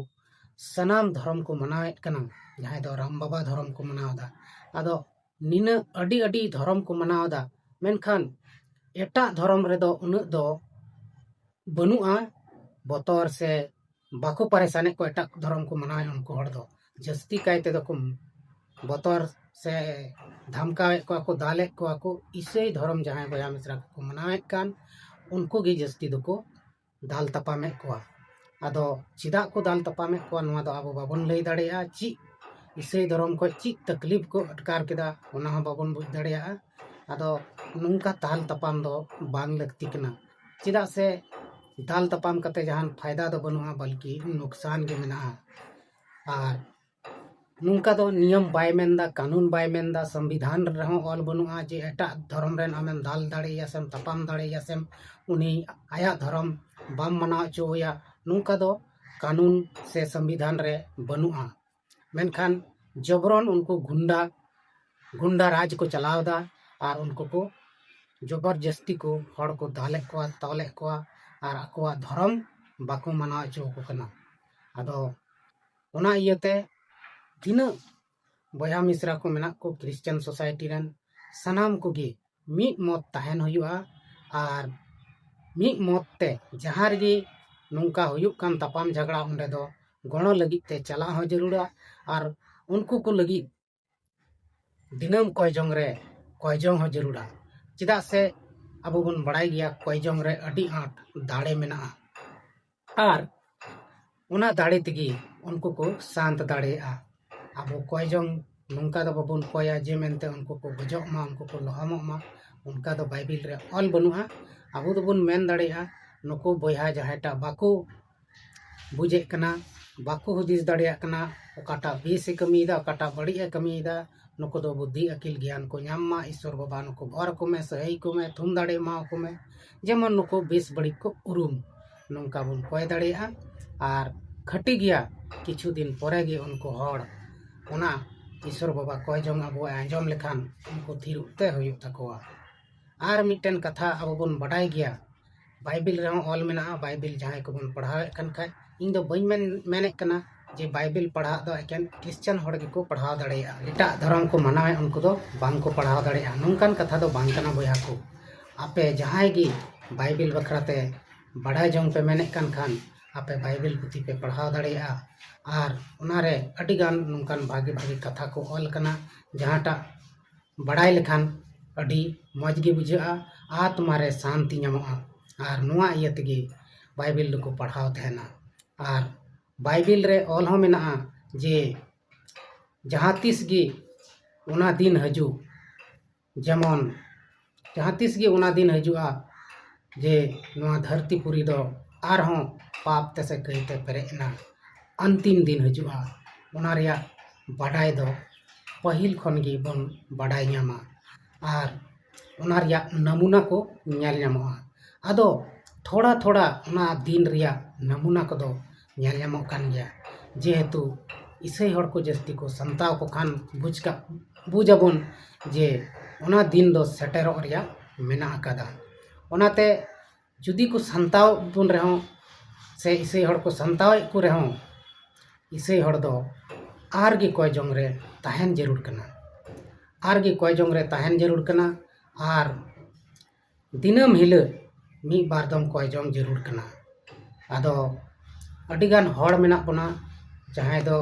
ᱥᱟᱱᱟᱢ ᱫᱷᱚᱨᱚᱢ ᱠᱚ ᱢᱟᱱᱟᱣᱮᱫ ᱠᱟᱱᱟ, ᱡᱟᱦᱟᱸᱭ ᱫᱚ ᱨᱟᱢ ᱵᱟᱵᱟ ᱫᱷᱚᱨᱚᱢ ᱠᱚ ᱢᱟᱱᱟᱣ ᱮᱫᱟ᱾ ᱟᱫᱚ ᱱᱤᱱᱟᱹᱜ ᱟᱹᱰᱤ ᱟᱹᱰᱤ ᱫᱷᱚᱨᱚᱢ ᱠᱚ ᱢᱟᱱᱟᱣ ᱮᱫᱟ, ᱢᱮᱱᱠᱷᱟᱱ ᱮᱴᱟᱜ ᱫᱷᱚᱨᱚᱢ ᱨᱮᱫᱚ ᱩᱱᱟᱹᱜ ᱫᱚ ᱵᱟᱹᱱᱩᱜᱼᱟ ᱵᱚᱛᱚᱨ, ᱥᱮ ᱵᱟᱠᱚ ᱯᱟᱨᱮᱥᱟᱱᱮᱫ ᱠᱚᱣᱟ ᱮᱴᱟᱜ ᱫᱷᱚᱨᱚᱢ ᱠᱚ ᱢᱟᱱᱟᱣᱮᱫ ᱩᱱᱠᱩ ᱦᱚᱲ ᱫᱚ᱾ ᱡᱟᱹᱥᱛᱤ ᱠᱟᱭ ᱛᱮᱫᱚ ᱠᱚ ᱵᱚᱛᱚᱨ ᱥᱮ ᱫᱷᱟᱢᱠᱟᱣᱮᱫ ᱠᱚᱣᱟ ᱠᱚ, ᱫᱟᱞᱮᱫ ᱠᱚᱣᱟ ᱠᱚ᱾ ᱤᱥᱟᱹᱭ ᱫᱷᱚᱨᱚᱢ ᱡᱟᱦᱟᱸᱭ ᱵᱚᱭᱦᱟ ᱢᱤᱥᱨᱟ ᱠᱚᱠᱚ ᱢᱟᱱᱟᱣᱮᱫ ᱠᱟᱱ, ᱩᱱᱠᱩ ᱜᱮ ᱡᱟᱹᱥᱛᱤ ᱫᱚᱠᱚ ᱫᱟᱞ ᱛᱟᱯᱟᱢᱮᱫ ᱠᱚᱣᱟ᱾ ᱟᱫᱚ ᱪᱮᱫᱟᱜ ᱠᱚ ᱫᱟᱞ ᱛᱟᱯᱟᱢᱮᱫ ᱠᱚᱣᱟ, ᱱᱚᱣᱟ ᱫᱚ ᱟᱵᱚ ᱵᱟᱵᱚᱱ ᱞᱟᱹᱭ ᱫᱟᱲᱮᱭᱟᱜᱼᱟ᱾ ᱪᱮᱫ ᱤᱥᱟᱹᱭ ᱫᱷᱚᱨᱚᱢ ᱠᱷᱚᱱ ᱪᱮᱫ ᱛᱟᱠᱞᱤᱯ ᱠᱚ ᱟᱴᱠᱟᱨ ᱠᱮᱫᱟ, ᱚᱱᱟ ᱦᱚᱸ ᱵᱟᱵᱚᱱ ᱵᱩᱡᱽ ᱫᱟᱲᱮᱭᱟᱜᱼᱟ᱾ ᱟᱫᱚ ᱱᱚᱝᱠᱟ ᱫᱟᱞ ᱛᱟᱯᱟᱢ ᱫᱚ ᱵᱟᱝ ᱞᱟᱹᱠᱛᱤ ᱠᱟᱱᱟ, ᱪᱮᱫᱟᱜ ᱥᱮ ᱫᱟᱞ ᱛᱟᱯᱟᱢ ᱠᱟᱛᱮ ᱡᱟᱦᱟᱱ ᱯᱷᱟᱭᱫᱟ ᱫᱚ ᱵᱟᱹᱱᱩᱜᱼᱟ, ᱵᱚᱞᱠᱤ ᱱᱩᱠᱥᱟᱱ ᱜᱮ ᱢᱮᱱᱟᱜᱼᱟ᱾ ᱟᱨ ᱱᱚᱝᱠᱟ ᱫᱚ ᱱᱤᱭᱚᱢ ᱵᱟᱭ ᱢᱮᱱᱫᱟ, ᱠᱟᱹᱱᱩᱱ ᱵᱟᱭ ᱢᱮᱱᱫᱟ, ᱥᱚᱝᱵᱤᱫᱷᱟᱱ ᱨᱮᱦᱚᱸ ᱚᱞ ᱵᱟᱹᱱᱩᱜᱼᱟ ᱡᱮ ᱮᱴᱟᱜ ᱫᱷᱚᱨᱚᱢ ᱨᱮᱱ ᱟᱢᱮᱢ ᱫᱟᱞ ᱫᱟᱲᱮᱭᱟᱭᱟ ᱥᱮᱢ ᱛᱟᱯᱟᱢ ᱫᱟᱲᱮᱭᱟᱭᱟ ᱥᱮᱢ ᱩᱱᱤ ᱟᱭᱟᱜ ᱫᱷᱚᱨᱚᱢ ᱵᱟᱢ ᱢᱟᱱᱟᱣ ᱦᱚᱪᱚ ᱟᱭᱟ᱾ ᱱᱚᱝᱠᱟ ᱫᱚ ᱠᱟᱹᱱᱩᱱ ᱥᱮ ᱥᱚᱝᱵᱤᱫᱷᱟᱱ ᱨᱮ ᱵᱟᱹᱱᱩᱜᱼᱟ᱾ ᱢᱮᱱᱠᱷᱟᱱ ᱡᱚᱵᱨᱚᱱ ᱩᱱᱠᱩ ᱜᱩᱱᱰᱟ, ᱜᱩᱱᱰᱟ ᱨᱟᱡᱽ ᱠᱚ ᱪᱟᱞᱟᱣ ᱮᱫᱟ ᱟᱨ ᱩᱱᱠᱩ ᱠᱚ ᱡᱚᱵᱚᱨ ᱡᱟᱹᱥᱛᱤ ᱠᱚ ᱦᱚᱲ ᱠᱚ ᱫᱟᱞᱮᱫ ᱠᱚᱣᱟ, ᱛᱚᱞᱮᱫ ᱠᱚᱣᱟ ᱟᱨ ᱟᱠᱚᱣᱟᱜ ᱫᱷᱚᱨᱚᱢ ᱵᱟᱠᱚ ᱢᱟᱱᱟᱣ ᱦᱚᱪᱚ ᱟᱠᱚ ᱠᱟᱱᱟ᱾ ᱟᱫᱚ ᱚᱱᱟ ᱤᱭᱟᱹᱛᱮ ᱛᱤᱱᱟᱹᱜ ᱵᱚᱭᱦᱟ ᱢᱤᱥᱨᱟ ᱠᱚ ᱢᱮᱱᱟᱜ ᱠᱚ ᱠᱷᱨᱤᱥᱪᱟᱱ ᱥᱳᱥᱟᱭᱴᱤ ᱨᱮᱱ, ᱥᱟᱱᱟᱢ ᱠᱚᱜᱮ ᱢᱤᱫ ᱢᱚᱛ ᱛᱟᱦᱮᱱ ᱦᱩᱭᱩᱜᱼᱟ᱾ ᱟᱨ ᱢᱤᱫ ᱢᱚᱛ ᱛᱮ ᱡᱟᱦᱟᱸ ᱨᱮᱜᱮ ᱱᱚᱝᱠᱟ ᱦᱩᱭᱩᱜ ᱠᱟᱱ ᱛᱟᱯᱟᱢ ᱡᱷᱟᱜᱽᱲᱟ, ᱚᱸᱰᱮ ᱫᱚ ᱜᱚᱲᱚ ᱞᱟᱹᱜᱤᱫ ᱛᱮ ᱪᱟᱞᱟᱜ ᱦᱚᱸ ᱡᱟᱹᱨᱩᱲᱟ᱾ ᱟᱨ ᱩᱱᱠᱩ ᱠᱚ ᱞᱟᱹᱜᱤᱫ ᱫᱤᱱᱟᱹᱢ ᱠᱚᱭ ᱡᱚᱝ ᱨᱮ ᱠᱚᱭ ᱡᱚᱝ ᱦᱚᱸ ᱡᱟᱹᱨᱩᱲᱟ᱾ ᱪᱮᱫᱟᱜ ᱥᱮ ᱟᱵᱚ ᱵᱚᱱ ᱵᱟᱲᱟᱭ ᱜᱮᱭᱟ ᱠᱚᱭ ᱡᱚᱝ ᱨᱮ ᱟᱹᱰᱤ ᱟᱸᱴ ᱫᱟᱲᱮ ᱢᱮᱱᱟᱜᱼᱟ᱾ ᱟᱨ ᱚᱱᱟ ᱫᱟᱲᱮ ᱛᱮᱜᱮ ᱩᱱᱠᱩ ᱠᱚ ᱥᱟᱱᱛ ᱫᱟᱲᱮᱭᱟᱜᱼᱟ᱾ ᱟᱵᱚ ᱠᱚᱭ ᱡᱚᱝ ᱱᱚᱝᱠᱟ ᱫᱚ ᱵᱟᱵᱚᱱ ᱠᱚᱭᱟ ᱡᱮ ᱢᱮᱱᱛᱮ ᱩᱱᱠᱩ ᱠᱚ ᱜᱚᱡᱚᱜ ᱢᱟ, ᱩᱱᱠᱩ ᱠᱚ ᱞᱚᱦᱚᱢᱚᱜ ᱢᱟ, ᱚᱱᱠᱟ ᱫᱚ ᱵᱟᱭᱵᱮᱞ ᱨᱮ ᱚᱞ ᱵᱟᱹᱱᱩᱜᱼᱟ᱾ ᱟᱵᱚ ᱫᱚᱵᱚᱱ ᱢᱮᱱ ᱫᱟᱲᱮᱭᱟᱜᱼᱟ, ᱱᱩᱠᱩ ᱵᱚᱭᱦᱟ ᱡᱟᱦᱟᱸᱭᱴᱟᱜ ᱵᱟᱠᱚ ᱵᱩᱡᱮᱫ ᱠᱟᱱᱟ, ᱵᱟᱠᱚ ᱦᱩᱫᱤᱥ ᱫᱟᱲᱮᱭᱟᱜ ᱠᱟᱱᱟ, ᱚᱠᱟᱴᱟᱜ ᱵᱮᱥ ᱮ ᱠᱟᱹᱢᱤᱭᱮᱫᱟ, ᱚᱠᱟᱴᱟᱜ ᱵᱟᱹᱲᱤᱡ ᱮ ᱠᱟᱹᱢᱤᱭᱮᱫᱟ, ᱱᱩᱠᱩ ᱫᱚ ᱵᱩᱫᱽᱫᱷᱤ ᱟᱹᱠᱤᱞ ᱜᱮᱭᱟᱱ ᱠᱚ ᱧᱟᱢ ᱢᱟ, ᱤᱥᱥᱚᱨ ᱵᱟᱵᱟ ᱱᱩᱠᱩ ᱵᱷᱚᱨ ᱟᱠᱚ ᱢᱮ, ᱥᱟᱹᱦᱟᱹᱭ ᱠᱚ ᱢᱮ, ᱛᱷᱩᱢ ᱫᱟᱲᱮ ᱮᱢᱟ ᱟᱠᱚ ᱢᱮ, ᱡᱮᱢᱚᱱ ᱱᱩᱠᱩ ᱵᱮᱥ ᱵᱟᱹᱲᱤᱡ ᱠᱚ ᱩᱨᱩᱢ᱾ ᱱᱚᱝᱠᱟ ᱵᱚᱱ ᱠᱚᱭ ᱫᱟᱲᱮᱭᱟᱜᱼᱟ᱾ ᱟᱨ ᱠᱷᱟᱹᱴᱤ ᱜᱮᱭᱟ, ᱠᱤᱪᱷᱩ ᱫᱤᱱ ᱯᱚᱨᱮ ᱜᱮ ᱩᱱᱠᱩ ᱦᱚᱲ ᱚᱱᱟ ᱤᱥᱚᱨ ᱵᱟᱵᱟ ᱠᱚᱭ ᱡᱚᱝ ᱟᱵᱚᱣᱟᱜ ᱟᱸᱡᱚᱢ ᱞᱮᱠᱷᱟᱱ ᱩᱱᱠᱩ ᱛᱷᱤᱨᱚᱜ ᱛᱮ ᱦᱩᱭᱩᱜ ᱛᱟᱠᱚᱣᱟ᱾ ᱟᱨ ᱢᱤᱫᱴᱮᱱ ᱠᱟᱛᱷᱟ ᱟᱵᱚ ᱵᱚᱱ ᱵᱟᱰᱟᱭ ᱜᱮᱭᱟ, ᱵᱟᱭᱵᱮᱞ ᱨᱮᱦᱚᱸ ᱚᱞ ᱢᱮᱱᱟᱜᱼᱟ, ᱵᱟᱭᱵᱮᱞ ᱡᱟᱦᱟᱸᱭ ᱠᱚᱵᱚᱱ ᱯᱟᱲᱦᱟᱣᱮᱫ ᱠᱟᱱ ᱠᱷᱟᱡ, ᱤᱧ ᱫᱚ ᱵᱟᱹᱧ ᱢᱮᱱ ᱢᱮᱱᱮᱫ ᱠᱟᱱᱟ ᱡᱮ ᱵᱟᱭᱵᱮᱞ ᱯᱟᱲᱦᱟᱜ ᱫᱚ ᱮᱠᱮᱱ ᱠᱷᱨᱤᱥᱪᱟᱱ ᱦᱚᱲ ᱜᱮᱠᱚ ᱯᱟᱲᱦᱟᱣ ᱫᱟᱲᱮᱭᱟᱜᱼᱟ, ᱮᱴᱟᱜ ᱫᱷᱚᱨᱚᱢ ᱠᱚ ᱢᱟᱱᱟᱣᱮᱫ ᱩᱱᱠᱩ ᱫᱚ ᱵᱟᱝ ᱠᱚ ᱯᱟᱲᱦᱟᱣ ᱫᱟᱲᱮᱭᱟᱜᱼᱟ, ᱱᱚᱝᱠᱟᱱ ᱠᱟᱛᱷᱟ ᱫᱚ ᱵᱟᱝ ᱠᱟᱱᱟ ᱵᱚᱭᱦᱟ ᱠᱚ᱾ ᱟᱯᱮ ᱡᱟᱦᱟᱸᱭ ᱜᱮ ᱵᱟᱭᱵᱮᱞ ᱵᱟᱠᱷᱨᱟ ᱛᱮ ᱵᱟᱰᱟᱭ ᱡᱚᱝ ᱯᱮ ᱢᱮᱱᱮᱫ ᱠᱟᱱ ᱠᱷᱟᱱ, ᱟᱯᱮ ᱵᱟᱭᱵᱮᱞ ᱯᱩᱛᱷᱤ ᱯᱮ ᱯᱟᱲᱦᱟᱣ ᱫᱟᱲᱮᱭᱟᱜᱼᱟ᱾ ᱟᱨ ᱚᱱᱟᱨᱮ ᱟᱹᱰᱤᱜᱟᱱ ᱱᱚᱝᱠᱟᱱ ᱵᱷᱟᱜᱮ ᱵᱷᱟᱜᱮ ᱠᱟᱛᱷᱟ ᱠᱚ ᱚᱞ ᱠᱟᱱᱟ, ᱡᱟᱦᱟᱸᱴᱟᱜ ᱵᱟᱲᱟᱭ ᱞᱮᱠᱷᱟᱱ ᱟᱹᱰᱤ ᱢᱚᱡᱽ ᱜᱮ ᱵᱩᱡᱷᱟᱹᱜᱼᱟ, ᱟᱛᱢᱟ ᱨᱮ ᱥᱟᱱᱛᱤ ᱧᱟᱢᱚᱜᱼᱟ᱾ ᱟᱨ ᱱᱚᱣᱟ ᱤᱭᱟᱹ ᱛᱮᱜᱮ ᱵᱟᱭᱵᱮᱞ ᱫᱚᱠᱚ ᱯᱟᱲᱦᱟᱣ ᱛᱟᱦᱮᱱᱟ᱾ ᱟᱨ ᱵᱟᱭᱵᱮᱞ ᱨᱮ ᱚᱞ ᱦᱚᱸ ᱢᱮᱱᱟᱜᱼᱟ ᱡᱮ ᱡᱟᱦᱟᱸ ᱛᱤᱥ ᱜᱮ ᱚᱱᱟ ᱫᱤᱱ ᱦᱤᱡᱩᱜ, ᱡᱮᱢᱚᱱ ᱡᱟᱦᱟᱸ ᱛᱤᱥ ᱜᱮ ᱚᱱᱟ ᱫᱤᱱ ᱦᱤᱡᱩᱜᱼᱟ ᱡᱮ ᱱᱚᱣᱟ ᱫᱷᱟᱹᱨᱛᱤ ᱯᱩᱨᱤ ᱫᱚ ᱟᱨᱦᱚᱸ ᱯᱟᱯ ᱛᱮᱥᱮ ᱠᱟᱹᱭᱛᱮ ᱯᱮᱨᱮᱡ ᱮᱱᱟ, ᱟᱱᱛᱤᱢ ᱫᱤᱱ ᱦᱤᱡᱩᱜᱼᱟ, ᱚᱱᱟ ᱨᱮᱭᱟᱜ ᱵᱟᱰᱟᱭ ᱫᱚ ᱯᱟᱹᱦᱤᱞ ᱠᱷᱚᱱ ᱜᱮ ᱵᱚᱱ ᱵᱟᱰᱟᱭ ᱧᱟᱢᱟ ᱟᱨ ᱚᱱᱟ ᱨᱮᱭᱟᱜ ᱱᱟᱢᱩᱱᱟ ᱠᱚ ᱧᱮᱞ ᱧᱟᱢᱚᱜᱼᱟ᱾ ᱟᱫᱚ ᱛᱷᱚᱲᱟ ᱛᱷᱚᱲᱟ ᱚᱱᱟ ᱫᱤᱱ ᱨᱮᱭᱟᱜ ᱱᱟᱢᱩᱱᱟ ᱠᱚᱫᱚ ᱧᱮᱞ ᱧᱟᱢᱚᱜ ᱠᱟᱱ ᱜᱮᱭᱟ, ᱡᱮᱦᱮᱛᱩ ᱤᱥᱟᱹᱭ ᱦᱚᱲ ᱠᱚ ᱡᱟᱹᱥᱛᱤ ᱠᱚ ᱥᱟᱱᱛᱟᱣ ᱠᱚ ᱠᱷᱟᱱ ᱵᱩᱡᱽ ᱠᱟᱜ ᱵᱩᱡᱽ ᱟᱵᱚᱱ ᱡᱮ ᱚᱱᱟ ᱫᱤᱱ ᱫᱚ ᱥᱮᱴᱮᱨᱚᱜ ᱨᱮᱭᱟᱜ ᱢᱮᱱᱟᱜ ᱟᱠᱟᱫᱟ᱾ ᱚᱱᱟᱛᱮ ᱡᱩᱫᱤ ᱠᱚ ᱥᱟᱱᱛᱟᱣ ᱵᱚᱱ ᱨᱮᱦᱚᱸ ᱥᱮ ᱤᱥᱟᱹᱭ ᱦᱚᱲ ᱠᱚ ᱥᱟᱱᱛᱟᱣᱮᱫ ᱠᱚ ᱨᱮᱦᱚᱸ, ᱤᱥᱟᱹᱭ ᱦᱚᱲ ᱫᱚ ᱟᱨ ᱜᱮ ᱠᱚᱭ ᱡᱚᱝ ᱨᱮ ᱛᱟᱦᱮᱱ ᱡᱟᱹᱨᱩᱲ ᱠᱟᱱᱟ᱾ ᱟᱨ ᱜᱮ ᱠᱚᱭ ᱡᱚᱝ ᱨᱮ ᱛᱟᱦᱮᱱ ᱡᱟᱹᱨᱩᱲ ᱠᱟᱱᱟ᱾ ᱟᱨ ᱫᱤᱱᱟᱹᱢ ᱦᱤᱞᱳᱜ ᱢᱤᱫ ᱵᱟᱨ ᱫᱚᱢ ᱠᱚᱭ ᱡᱚᱝ ᱡᱟᱹᱨᱩᱲ ᱠᱟᱱᱟ᱾ ᱟᱫᱚ ᱟᱹᱰᱤᱜᱟᱱ ᱦᱚᱲ ᱢᱮᱱᱟᱜ ᱵᱚᱱᱟ, ᱡᱟᱦᱟᱸᱭ ᱫᱚ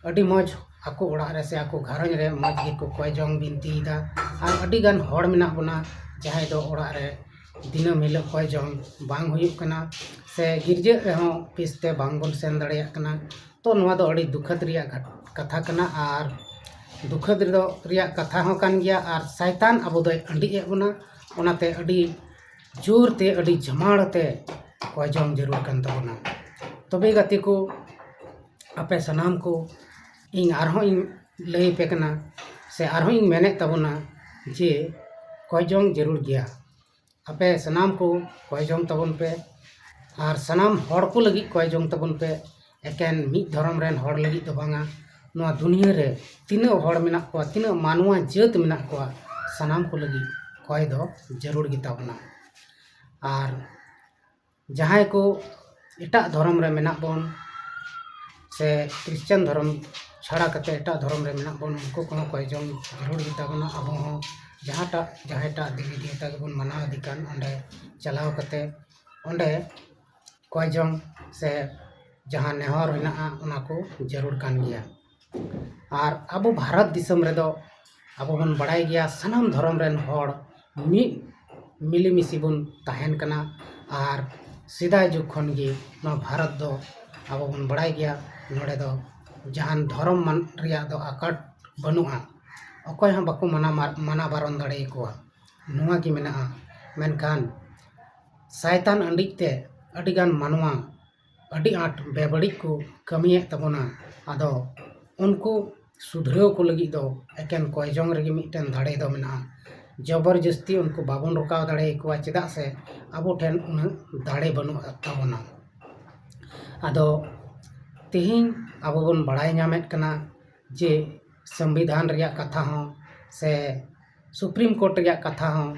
ᱟᱹᱰᱤ ᱢᱚᱡᱽ ᱟᱠᱚ ᱚᱲᱟᱜ ᱨᱮ ᱥᱮ ᱟᱠᱚ ᱜᱷᱟᱨᱚᱸᱡᱽ ᱨᱮ ᱢᱚᱡᱽ ᱜᱮᱠᱚ ᱠᱚᱭ ᱡᱚᱝ ᱵᱤᱱᱛᱤᱭᱮᱫᱟ᱾ ᱟᱨ ᱟᱹᱰᱤᱜᱟᱱ ᱦᱚᱲ ᱢᱮᱱᱟᱜ ᱵᱚᱱᱟ, ᱡᱟᱦᱟᱸᱭ ᱫᱚ ᱚᱲᱟᱜ ᱨᱮ ᱫᱤᱱᱟᱹᱢ ᱦᱤᱞᱳᱜ ᱠᱚᱭ ᱡᱚᱝ ᱵᱟᱝ ᱦᱩᱭᱩᱜ ᱠᱟᱱᱟ ᱥᱮ ᱜᱤᱨᱡᱟᱹᱜ ᱨᱮᱦᱚᱸ ᱯᱤᱥ ᱛᱮ ᱵᱟᱝ ᱵᱚᱱ ᱥᱮᱱ ᱫᱟᱲᱮᱭᱟᱜ ᱠᱟᱱᱟ᱾ ᱛᱚ ᱱᱚᱣᱟ ᱫᱚ ᱟᱹᱰᱤ ᱫᱩᱠᱷᱟᱹᱛ ᱨᱮᱭᱟᱜ ᱜᱷᱟᱴ-, ᱠᱟᱛᱷᱟ ᱠᱟᱱᱟ᱾ ᱟᱨ ᱫᱩᱠᱷᱟᱹᱛ ᱨᱮᱫᱚ ᱨᱮᱭᱟᱜ ᱠᱟᱛᱷᱟ ᱦᱚᱸ ᱠᱟᱱ ᱜᱮᱭᱟ᱾ ᱟᱨ ᱥᱟᱭᱛᱟᱱ ᱟᱵᱚ ᱫᱚᱭ ᱟᱹᱰᱤ ᱮᱫ ᱵᱚᱱᱟ, ᱚᱱᱟᱛᱮ ᱟᱹᱰᱤ ᱡᱳᱨ ᱛᱮ, ᱟᱹᱰᱤ ᱡᱷᱟᱢᱟᱲ ᱛᱮ ᱠᱚᱭ ᱡᱚᱝ ᱡᱟᱹᱨᱩᱲ ᱠᱟᱱ ᱛᱟᱵᱚᱱᱟ᱾ ᱛᱚᱵᱮ ᱜᱟᱛᱮ ᱠᱚ, ᱟᱯᱮ ᱥᱟᱱᱟᱢ ᱠᱚ ᱤᱧ ᱟᱨᱦᱚᱸ ᱤᱧ ᱞᱟᱹᱭ ᱟᱯᱮ ᱠᱟᱱᱟ ᱥᱮ ᱟᱨᱦᱚᱸ ᱤᱧ ᱢᱮᱱᱮᱫ ᱛᱟᱵᱚᱱᱟ ᱡᱮ ᱠᱚᱭ ᱡᱚᱝ ᱡᱟᱹᱨᱩᱲ ᱜᱮᱭᱟ᱾ ᱟᱯᱮ ᱥᱟᱱᱟᱢ ᱠᱚ ᱠᱚᱭ ᱡᱚᱝ ᱛᱟᱵᱚᱱ ᱯᱮ, ᱟᱨ ᱥᱟᱱᱟᱢ ᱦᱚᱲ ᱠᱚ ᱞᱟᱹᱜᱤᱫ ᱠᱚᱭ ᱡᱚᱝ ᱛᱟᱵᱚᱱ ᱯᱮ, ᱮᱠᱮᱱ ᱢᱤᱫ ᱫᱷᱚᱨᱚᱢ ᱨᱮᱱ ᱦᱚᱲ ᱞᱟᱹᱜᱤᱫ ᱫᱚ ᱵᱟᱝᱟ, ᱱᱚᱣᱟ ᱫᱩᱱᱤᱭᱟᱹ ᱨᱮ ᱛᱤᱱᱟᱹᱜ ᱦᱚᱲ ᱢᱮᱱᱟᱜ ᱠᱚᱣᱟ, ᱛᱤᱱᱟᱹᱜ ᱢᱟᱱᱣᱟ ᱡᱟᱹᱛ ᱢᱮᱱᱟᱜ ᱠᱚᱣᱟ, ᱥᱟᱱᱟᱢ ᱠᱚ ᱞᱟᱹᱜᱤᱫ ᱠᱚᱭ ᱫᱚ ᱡᱟᱹᱨᱩᱲ ᱜᱮᱛᱟ ᱵᱚᱱᱟ᱾ ᱟᱨ ᱡᱟᱦᱟᱸᱭ ᱠᱚ ᱮᱴᱟᱜ ᱫᱷᱚᱨᱚᱢ ᱨᱮ ᱢᱮᱱᱟᱜ ᱵᱚᱱ ᱥᱮ ᱠᱷᱨᱤᱥᱪᱟᱱ ᱫᱷᱚᱨᱚᱢ ᱪᱷᱟᱲᱟ ᱠᱟᱛᱮ ᱮᱴᱟᱜ ᱫᱷᱚᱨᱚᱢ ᱨᱮ ᱢᱮᱱᱟᱜ ᱵᱚᱱ, ᱩᱱᱠᱩ ᱠᱚᱦᱚᱸ ᱠᱚᱭ ᱡᱚᱝ ᱡᱟᱹᱨᱩᱲ ᱜᱮᱛᱟ ᱵᱚᱱᱟ᱾ ᱟᱵᱚ ᱦᱚᱸ ᱡᱟᱦᱟᱸᱴᱟᱜ ᱡᱟᱦᱟᱸᱭᱴᱟᱜ ᱫᱮᱵᱤ ᱫᱮᱣᱛᱟ ᱜᱮᱵᱚᱱ ᱢᱟᱱᱟᱣ ᱤᱫᱤ ᱠᱟᱱ, ᱚᱸᱰᱮ ᱪᱟᱞᱟᱣ ᱠᱟᱛᱮ ᱚᱸᱰᱮ ᱠᱚᱭ ᱡᱚᱝ ᱥᱮ ᱡᱟᱦᱟᱸ ᱱᱮᱦᱚᱨ ᱦᱮᱱᱟᱜᱼᱟ, ᱚᱱᱟ ᱠᱚ ᱡᱟᱹᱨᱩᱲ ᱠᱟᱱ ᱜᱮᱭᱟ᱾ ᱟᱨ ᱟᱵᱚ ᱵᱷᱟᱨᱚᱛ ᱫᱤᱥᱚᱢ ᱨᱮᱫᱚ ᱟᱵᱚ ᱵᱚᱱ ᱵᱟᱲᱟᱭ ᱜᱮᱭᱟ, ᱥᱟᱱᱟᱢ ᱫᱷᱚᱨᱚᱢ ᱨᱮᱱ ᱦᱚᱲ ᱢᱤᱫ ᱢᱤᱞᱮᱢᱤᱥᱮ ᱵᱚᱱ ᱛᱟᱦᱮᱱ ᱠᱟᱱᱟ᱾ ᱟᱨ ᱥᱮᱫᱟᱭ ᱡᱩᱜᱽ ᱠᱷᱚᱱ ᱜᱮ ᱱᱚᱣᱟ ᱵᱷᱟᱨᱚᱛ ᱫᱚ ᱟᱵᱚ ᱵᱚᱱ ᱵᱟᱲᱟᱭ ᱜᱮᱭᱟ, ᱱᱚᱰᱮ ᱫᱚ ᱡᱟᱦᱟᱱ ᱫᱷᱚᱨᱚᱢ ᱢᱟᱱ ᱨᱮᱭᱟᱜ ᱫᱚ ᱟᱠᱟᱴ ᱵᱟᱹᱱᱩᱜᱼᱟ᱾ ᱚᱠᱚᱭ ᱦᱚᱸ ᱵᱟᱠᱚ ᱢᱟᱱᱟ ᱢᱟᱨ- ᱢᱟᱱᱟ ᱵᱟᱨᱚᱱ ᱫᱟᱲᱮᱭᱟᱠᱚᱣᱟ, ᱱᱚᱣᱟ ᱜᱮ ᱢᱮᱱᱟᱜᱼᱟ᱾ ᱢᱮᱱᱠᱷᱟᱱ ᱥᱟᱭᱛᱟᱱ ᱟᱹᱰᱤᱡ ᱛᱮ ᱟᱹᱰᱤᱜᱟᱱ ᱢᱟᱱᱣᱟ ᱟᱹᱰᱤ ᱟᱸᱴ ᱵᱮᱵᱟᱹᱲᱤᱡ ᱠᱚ ᱠᱟᱹᱢᱤᱭᱮᱫ ᱛᱟᱵᱚᱱᱟ᱾ ᱟᱫᱚ ᱩᱱᱠᱩ ᱥᱩᱫᱷᱨᱟᱹᱣ ᱠᱚ ᱞᱟᱹᱜᱤᱫ ᱫᱚ ᱮᱠᱮᱱ ᱠᱚᱭ ᱡᱚᱝ ᱨᱮᱜᱮ ᱢᱤᱫᱴᱮᱱ ᱫᱟᱲᱮ ᱫᱚ ᱢᱮᱱᱟᱜᱼᱟ᱾ ᱡᱚᱵᱚᱨ ᱡᱟᱹᱥᱛᱤ ᱩᱱᱠᱩ ᱵᱟᱵᱚᱱ ᱨᱚᱠᱟᱣ ᱫᱟᱲᱮᱭᱟᱠᱚᱣᱟ, ᱪᱮᱫᱟᱜ ᱥᱮ ᱟᱵᱚ ᱴᱷᱮᱱ ᱩᱱᱟᱹᱜ ᱫᱟᱲᱮ ᱵᱟᱹᱱᱩᱜ ᱛᱟᱵᱚᱱᱟ᱾ ᱟᱫᱚ ᱛᱮᱦᱮᱧ ᱟᱵᱚ ᱵᱚᱱ ᱵᱟᱲᱟᱭ ᱧᱟᱢᱮᱫ ᱠᱟᱱᱟ ᱡᱮ ᱥᱚᱝᱵᱤᱫᱷᱟᱱ ᱨᱮᱭᱟᱜ ᱠᱟᱛᱷᱟ ᱦᱚᱸ ᱥᱮ ᱥᱩᱯᱨᱤᱢ ᱠᱳᱨᱴ ᱨᱮᱭᱟᱜ ᱠᱟᱛᱷᱟ ᱦᱚᱸ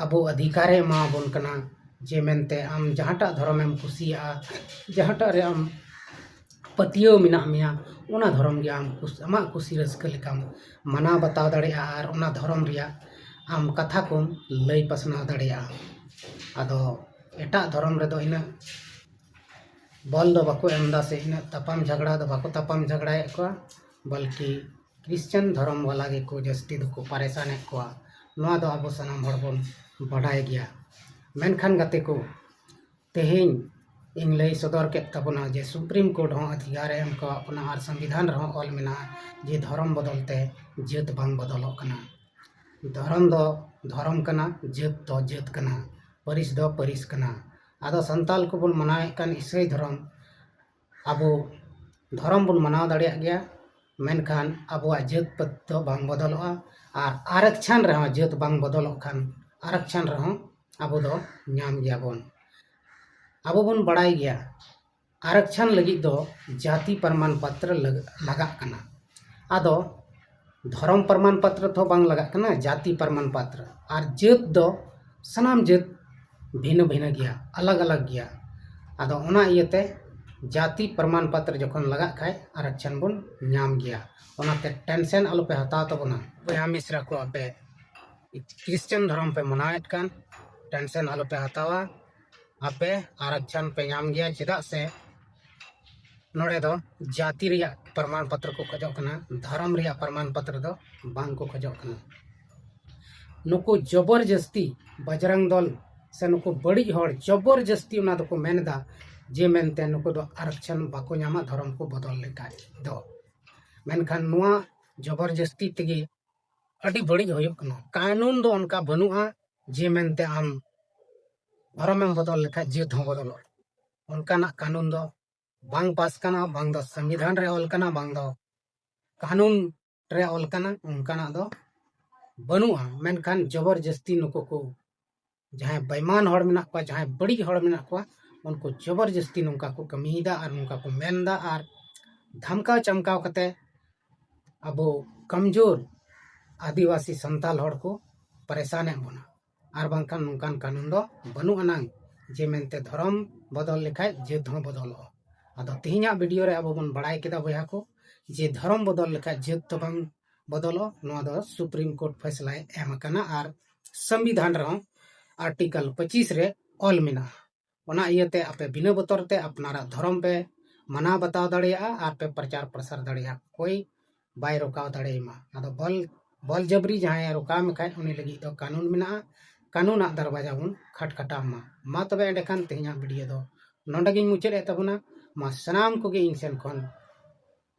ᱟᱵᱚ ᱚᱫᱷᱤᱠᱟᱨᱮ ᱮᱢᱟᱵᱚᱱ ᱠᱟᱱᱟ ᱡᱮ ᱢᱮᱱᱛᱮ ᱟᱢ ᱡᱟᱦᱟᱸᱴᱟᱜ ᱫᱷᱚᱨᱚᱢᱮᱢ ᱠᱩᱥᱤᱭᱟᱜᱼᱟ, ᱡᱟᱦᱟᱸᱴᱟᱜ ᱨᱮ ᱟᱢ ᱯᱟᱹᱛᱭᱟᱹᱣ ᱢᱮᱱᱟᱜ ᱢᱮᱭᱟ, ᱚᱱᱟ ᱫᱷᱚᱨᱚᱢ ᱜᱮ ᱟᱢ ᱠᱩᱥ- ᱟᱢᱟᱜ ᱠᱩᱥᱤ ᱨᱟᱹᱥᱠᱟᱹ ᱞᱮᱠᱟᱢ ᱢᱟᱱᱟᱣ ᱵᱟᱛᱟᱣ ᱫᱟᱲᱮᱭᱟᱜᱼᱟ ᱟᱨ ᱚᱱᱟ ᱫᱷᱚᱨᱚᱢ ᱨᱮᱭᱟᱜ ᱟᱢ ᱠᱟᱛᱷᱟ ᱠᱚᱢ ᱞᱟᱹᱭ ᱯᱟᱥᱱᱟᱣ ᱫᱟᱲᱮᱭᱟᱜᱼᱟ᱾ ᱟᱫᱚ ᱮᱴᱟᱜ ᱫᱷᱚᱨᱚᱢ ᱨᱮᱫᱚ ᱤᱱᱟᱹᱜ ᱵᱚᱞ ᱫᱚ ᱵᱟᱠᱚ ᱮᱢ ᱮᱫᱟ ᱥᱮ ᱤᱱᱟᱹᱜ ᱛᱟᱯᱟᱢ ᱡᱷᱟᱜᱽᱲᱟ ᱫᱚ ᱵᱟᱠᱚ ᱛᱟᱯᱟᱢ ᱡᱷᱟᱜᱽᱲᱟᱭᱮᱫ ᱠᱚᱣᱟ, ᱵᱚᱞᱠᱤ ᱠᱷᱨᱤᱥᱪᱟᱱ ᱫᱷᱚᱨᱚᱢ ᱵᱟᱞᱟ ᱜᱮᱠᱚ ᱡᱟᱹᱥᱛᱤ ᱫᱚᱠᱚ ᱯᱟᱨᱮᱥᱟᱱᱮᱫ ᱠᱚᱣᱟ᱾ ᱱᱚᱣᱟ ᱫᱚ ᱟᱵᱚ ᱥᱟᱱᱟᱢ ᱦᱚᱲ ᱵᱚᱱ ᱵᱟᱰᱟᱭ ᱜᱮᱭᱟ᱾ ᱢᱮᱱᱠᱷᱟᱱ ᱜᱟᱛᱮ ᱠᱚ, ᱛᱮᱦᱮᱧ ᱤᱧ ᱞᱟᱹᱭ ᱥᱚᱫᱚᱨ ᱠᱮᱫ ᱛᱟᱵᱚᱱᱟ ᱡᱮ ᱥᱩᱯᱨᱤᱢ ᱠᱳᱨᱴ ᱦᱚᱸ ᱚᱫᱷᱤᱠᱟᱨ ᱮ ᱮᱢ ᱠᱟᱣᱟᱫ ᱵᱚᱱᱟ ᱟᱨ ᱥᱚᱝᱵᱤᱫᱷᱟᱱ ᱨᱮᱦᱚᱸ ᱚᱞ ᱢᱮᱱᱟᱜᱼᱟ ᱡᱮ ᱫᱷᱚᱨᱚᱢ ᱵᱚᱫᱚᱞ ᱛᱮ ᱡᱟᱹᱛ ᱵᱟᱝ ᱵᱚᱫᱚᱞᱚᱜ ᱠᱟᱱᱟ᱾ ᱫᱷᱚᱨᱚᱢ ᱫᱚ ᱫᱷᱚᱨᱚᱢ ᱠᱟᱱᱟ, ᱡᱟᱹᱛ ᱫᱚ ᱡᱟᱹᱛ ᱠᱟᱱᱟ, ᱯᱟᱹᱨᱤᱥ ᱫᱚ ᱯᱟᱹᱨᱤᱥ ᱠᱟᱱᱟ᱾ ᱟᱫᱚ ᱥᱟᱱᱛᱟᱞ ᱠᱚᱵᱚᱱ ᱢᱟᱱᱟᱣᱮᱫ ᱠᱟᱱ ᱤᱥᱟᱹᱭ ᱫᱷᱚᱨᱚᱢ, ᱟᱵᱚ ᱫᱷᱚᱨᱚᱢ ᱵᱚᱱ ᱢᱟᱱᱟᱣ ᱫᱟᱲᱮᱭᱟᱜ ᱜᱮᱭᱟ, ᱢᱮᱱᱠᱷᱟᱱ ᱟᱵᱚᱣᱟᱜ ᱡᱟᱹᱛ ᱯᱟᱹᱛ ᱫᱚ ᱵᱟᱝ ᱵᱚᱫᱚᱞᱚᱜᱼᱟ᱾ ᱟᱨ ᱟᱨᱚᱠᱪᱷᱚᱱ ᱨᱮᱦᱚᱸ ᱡᱟᱹᱛ ᱵᱟᱝ ᱵᱚᱫᱚᱞᱚᱜ ᱠᱷᱟᱱ ᱟᱨᱚᱠᱪᱷᱚᱱ ᱨᱮᱦᱚᱸ ᱟᱵᱚ ᱫᱚ ᱧᱟᱢ ᱜᱮᱭᱟᱵᱚᱱ᱾ ᱟᱵᱚ ᱵᱚᱱ ᱵᱟᱲᱟᱭ ᱜᱮᱭᱟ, ᱟᱨᱟᱠᱪᱷᱟᱱ ᱞᱟᱹᱜᱤᱫ ᱫᱚ ᱡᱟᱹᱛᱤ ᱯᱨᱚᱢᱟᱱ ᱯᱚᱛᱨᱚ ᱞᱟᱜ-, ᱞᱟᱜᱟᱜ ᱠᱟᱱᱟ᱾ ᱟᱫᱚ ᱫᱷᱚᱨᱚᱢ ᱯᱨᱚᱢᱟᱱ ᱯᱚᱛᱨᱚ ᱛᱚ ᱵᱟᱝ ᱞᱟᱜᱟᱜ ᱠᱟᱱᱟ, ᱡᱟᱹᱛᱤ ᱯᱨᱚᱢᱟᱱ ᱯᱚᱛᱨᱚ᱾ ᱟᱨ ᱡᱟᱹᱛ ᱫᱚ ᱥᱟᱱᱟᱢ ᱡᱟᱹᱛ ᱵᱷᱤᱱᱟᱹ ᱵᱷᱤᱱᱟᱹ ᱜᱮᱭᱟ, ᱟᱞᱟᱜᱽ ᱟᱞᱟᱜᱽ ᱜᱮᱭᱟ᱾ ᱟᱫᱚ ᱚᱱᱟ ᱤᱭᱟᱹᱛᱮ ᱡᱟᱹᱛᱤ ᱯᱨᱚᱢᱟᱱ ᱯᱚᱛᱨᱚ ᱡᱚᱠᱷᱚᱱ ᱞᱟᱜᱟᱜ ᱠᱷᱟᱡ ᱟᱨᱟᱠᱪᱷᱟᱱ ᱵᱚᱱ ᱧᱟᱢ ᱜᱮᱭᱟ᱾ ᱚᱱᱟᱛᱮ ᱴᱮᱱᱥᱮᱱ ᱟᱞᱚᱯᱮ ᱦᱟᱛᱟᱣ ᱛᱟᱵᱚᱱᱟ᱾ ᱵᱚᱭᱦᱟ ᱢᱤᱥᱨᱟ ᱠᱚ, ᱟᱯᱮ ᱠᱷᱨᱤᱥᱪᱟᱱ ᱫᱷᱚᱨᱚᱢ ᱯᱮ ᱢᱟᱱᱟᱣᱮᱫ ᱠᱟᱱ, ᱴᱮᱱᱥᱮᱱ ᱟᱞᱚᱯᱮ ᱦᱟᱛᱟᱣᱟ᱾ ᱟᱯᱮ ᱟᱨᱟᱠᱪᱷᱟᱱ ᱯᱮ ᱧᱟᱢ ᱜᱮᱭᱟ, ᱪᱮᱫᱟᱜ ᱥᱮ ᱱᱚᱰᱮ ᱫᱚ ᱡᱟᱹᱛᱤ ᱨᱮᱭᱟᱜ ᱯᱨᱚᱢᱟᱱ ᱯᱚᱛᱨᱚ ᱠᱚ ᱠᱷᱚᱡᱚᱜ ᱠᱟᱱᱟ, ᱫᱷᱚᱨᱚᱢ ᱨᱮᱭᱟᱜ ᱯᱨᱚᱢᱟᱱ ᱯᱚᱛᱨᱚ ᱫᱚ ᱵᱟᱝ ᱠᱚ ᱠᱷᱚᱡᱚᱜ ᱠᱟᱱᱟ᱾ ᱱᱩᱠᱩ ᱡᱚᱵᱚᱨ ᱡᱟᱹᱥᱛᱤ ᱵᱟᱡᱽᱨᱟᱝ ᱫᱚᱞ ᱥᱮ ᱱᱩᱠᱩ ᱵᱟᱹᱲᱤᱡ ᱦᱚᱲ ᱡᱚᱵᱚᱨ ᱡᱟᱹᱥᱛᱤ ᱚᱱᱟ ᱫᱚᱠᱚ ᱢᱮᱱ ᱮᱫᱟ ᱡᱮ ᱢᱮᱱᱛᱮ ᱱᱩᱠᱩ ᱫᱚ ᱟᱨᱟᱠᱪᱷᱟᱱ ᱵᱟᱠᱚ ᱧᱟᱢᱟ ᱫᱷᱚᱨᱚᱢ ᱠᱚ ᱵᱚᱫᱚᱞ ᱞᱮᱠᱷᱟᱡ ᱫᱚ᱾ ᱢᱮᱱᱠᱷᱟᱱ ᱱᱚᱣᱟ ᱡᱚᱵᱚᱨ ᱡᱟᱹᱥᱛᱤ ᱛᱮᱜᱮ ᱟᱹᱰᱤ ᱵᱟᱹᱲᱤᱡ ᱦᱩᱭᱩᱜ ᱠᱟᱱᱟ᱾ ᱠᱟᱹᱱᱩᱱ ᱫᱚ ᱚᱱᱠᱟ ᱵᱟᱹᱱᱩᱜᱼᱟ ᱡᱮ ᱢᱮᱱᱛᱮ ᱟᱢ ᱫᱷᱚᱨᱚᱢᱮᱢ ᱵᱚᱫᱚᱞ ᱞᱮᱠᱷᱟᱡ ᱡᱟᱹᱛ ᱦᱚᱸ ᱵᱚᱫᱚᱞᱚᱜᱼᱟ᱾ ᱚᱱᱠᱟᱱᱟᱜ ᱠᱟᱹᱱᱩᱱ ᱫᱚ ᱵᱟᱝ ᱯᱟᱥ ᱠᱟᱱᱟ, ᱵᱟᱝ ᱫᱚ ᱥᱚᱝᱵᱤᱫᱷᱟᱱ ᱨᱮ ᱚᱞ ᱠᱟᱱᱟ, ᱵᱟᱝ ᱫᱚ ᱠᱟᱹᱱᱩᱱ ᱨᱮ ᱚᱞ ᱠᱟᱱᱟ, ᱚᱱᱠᱟᱱᱟᱜ ᱫᱚ ᱵᱟᱹᱱᱩᱜᱼᱟ᱾ ᱢᱮᱱᱠᱷᱟᱱ ᱡᱚᱵᱚᱨ ᱡᱟᱹᱥᱛᱤ ᱱᱩᱠᱩ ᱠᱚ ᱡᱟᱦᱟᱸᱭ ᱵᱮᱭᱢᱟᱱ ᱦᱚᱲ ᱢᱮᱱᱟᱜ ᱠᱚᱣᱟ, ᱡᱟᱦᱟᱸᱭ ᱵᱟᱹᱲᱤᱡ ᱦᱚᱲ ᱢᱮᱱᱟᱜ ᱠᱚᱣᱟ, ᱩᱱᱠᱩ ᱡᱚᱵᱚᱨ ᱡᱟᱹᱥᱛᱤ ᱱᱚᱝᱠᱟ ᱠᱚ ᱠᱟᱹᱢᱤᱭᱮᱫᱟ ᱟᱨ ᱱᱚᱝᱠᱟ ᱠᱚ ᱢᱮᱱᱫᱟ ᱟᱨ ᱫᱷᱟᱢᱠᱟᱣ ᱪᱟᱢᱠᱟᱣ ᱠᱟᱛᱮ ᱟᱵᱚ ᱠᱚᱢᱡᱳᱨ ᱟᱹᱫᱤᱵᱟᱹᱥᱤ ᱥᱟᱱᱛᱟᱞ ᱦᱚᱲ ᱠᱚ ᱯᱟᱨᱮᱥᱟᱱᱮᱫ ᱵᱚᱱᱟ᱾ ᱟᱨ ᱵᱟᱝᱠᱷᱟᱱ ᱱᱚᱝᱠᱟᱱ ᱠᱟᱹᱱᱩᱱ ᱫᱚ ᱵᱟᱹᱱᱩᱜ ᱟᱱᱟᱝ ᱡᱮ ᱢᱮᱱᱛᱮ ᱫᱷᱚᱨᱚᱢ ᱵᱚᱫᱚᱞ ᱞᱮᱠᱷᱟᱡ ᱡᱟᱹᱛ ᱦᱚᱸ ᱵᱚᱫᱚᱞᱚᱜᱼᱟ᱾ ᱟᱫᱚ ᱛᱮᱦᱮᱧᱟᱜ ᱵᱷᱤᱰᱤᱭᱳ ᱨᱮ ᱟᱵᱚ ᱵᱚᱱ ᱵᱟᱲᱟᱭ ᱠᱮᱫᱟ ᱵᱚᱭᱦᱟ ᱠᱚ, ᱡᱮ ᱫᱷᱚᱨᱚᱢ ᱵᱚᱫᱚᱞ ᱞᱮᱠᱷᱟᱡ ᱡᱟᱹᱛ ᱫᱚ ᱵᱟᱝ ᱵᱚᱫᱚᱞᱚᱜᱼᱟ᱾ ᱱᱚᱣᱟ ᱫᱚ ᱥᱩᱯᱨᱤᱢ ᱠᱳᱨᱴ ᱯᱷᱮᱥᱞᱟᱭ ᱮᱢ ᱟᱠᱟᱱᱟ ᱟᱨ ᱥᱚᱝᱵᱤᱫᱷᱟᱱ ᱨᱮᱦᱚᱸ ᱟᱨᱴᱤᱠᱟᱞ ᱯᱚᱸᱪᱤᱥ ᱨᱮ ᱚᱞ ᱢᱮᱱᱟᱜᱼᱟ᱾ ᱚᱱᱟ ᱤᱭᱟᱹᱛᱮ ᱟᱯᱮ ᱵᱤᱱᱟᱹ ᱵᱚᱛᱚᱨ ᱛᱮ ᱟᱯᱱᱟᱨᱟᱜ ᱫᱷᱚᱨᱚᱢ ᱯᱮ ᱢᱟᱱᱟᱣ ᱵᱟᱛᱟᱣ ᱫᱟᱲᱮᱭᱟᱜᱼᱟ ᱟᱨ ᱯᱮ ᱯᱨᱚᱪᱟᱨ ᱯᱨᱚᱥᱟᱨ ᱫᱟᱲᱮᱭᱟᱜᱼᱟ᱾ ᱚᱠᱚᱭ ᱵᱟᱭ ᱨᱚᱠᱟᱣ ᱫᱟᱲᱮᱭᱟᱢᱟ᱾ ᱟᱫᱚ ᱵᱚᱞ, ᱵᱚᱞ ᱡᱟᱵᱨᱤ ᱡᱟᱦᱟᱸᱭᱮ ᱨᱚᱠᱟᱣ ᱢᱮᱠᱷᱟᱡ ᱩᱱᱤ ᱞᱟᱹᱜᱤᱫ ᱫᱚ ᱠᱟᱹᱱᱩᱱ ᱢᱮᱱᱟᱜᱼᱟ, ᱠᱟᱹᱱᱩᱱᱟᱜ ᱫᱟᱨᱣᱟᱡᱟ ᱵᱚᱱ ᱠᱷᱟᱴᱠᱷᱟᱴᱟᱣ ᱢᱟ᱾ ᱢᱟ ᱛᱚᱵᱮ ᱮᱸᱰᱮᱠᱷᱟᱱ ᱛᱮᱦᱮᱧᱟᱜ ᱵᱷᱤᱰᱤᱭᱳ ᱫᱚ ᱱᱚᱰᱮ ᱜᱤᱧ ᱢᱩᱪᱟᱹᱫ ᱮᱫ ᱛᱟᱵᱚᱱᱟ᱾ ᱢᱟ ᱥᱟᱱᱟᱢ ᱠᱚᱜᱮ ᱤᱧ ᱥᱮᱱ ᱠᱷᱚᱱ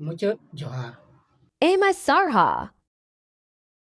ᱢᱩᱪᱟᱹᱫ ᱡᱚᱦᱟᱨ᱾ ᱟᱭᱢᱟ ᱥᱟᱨᱦᱟᱣ᱾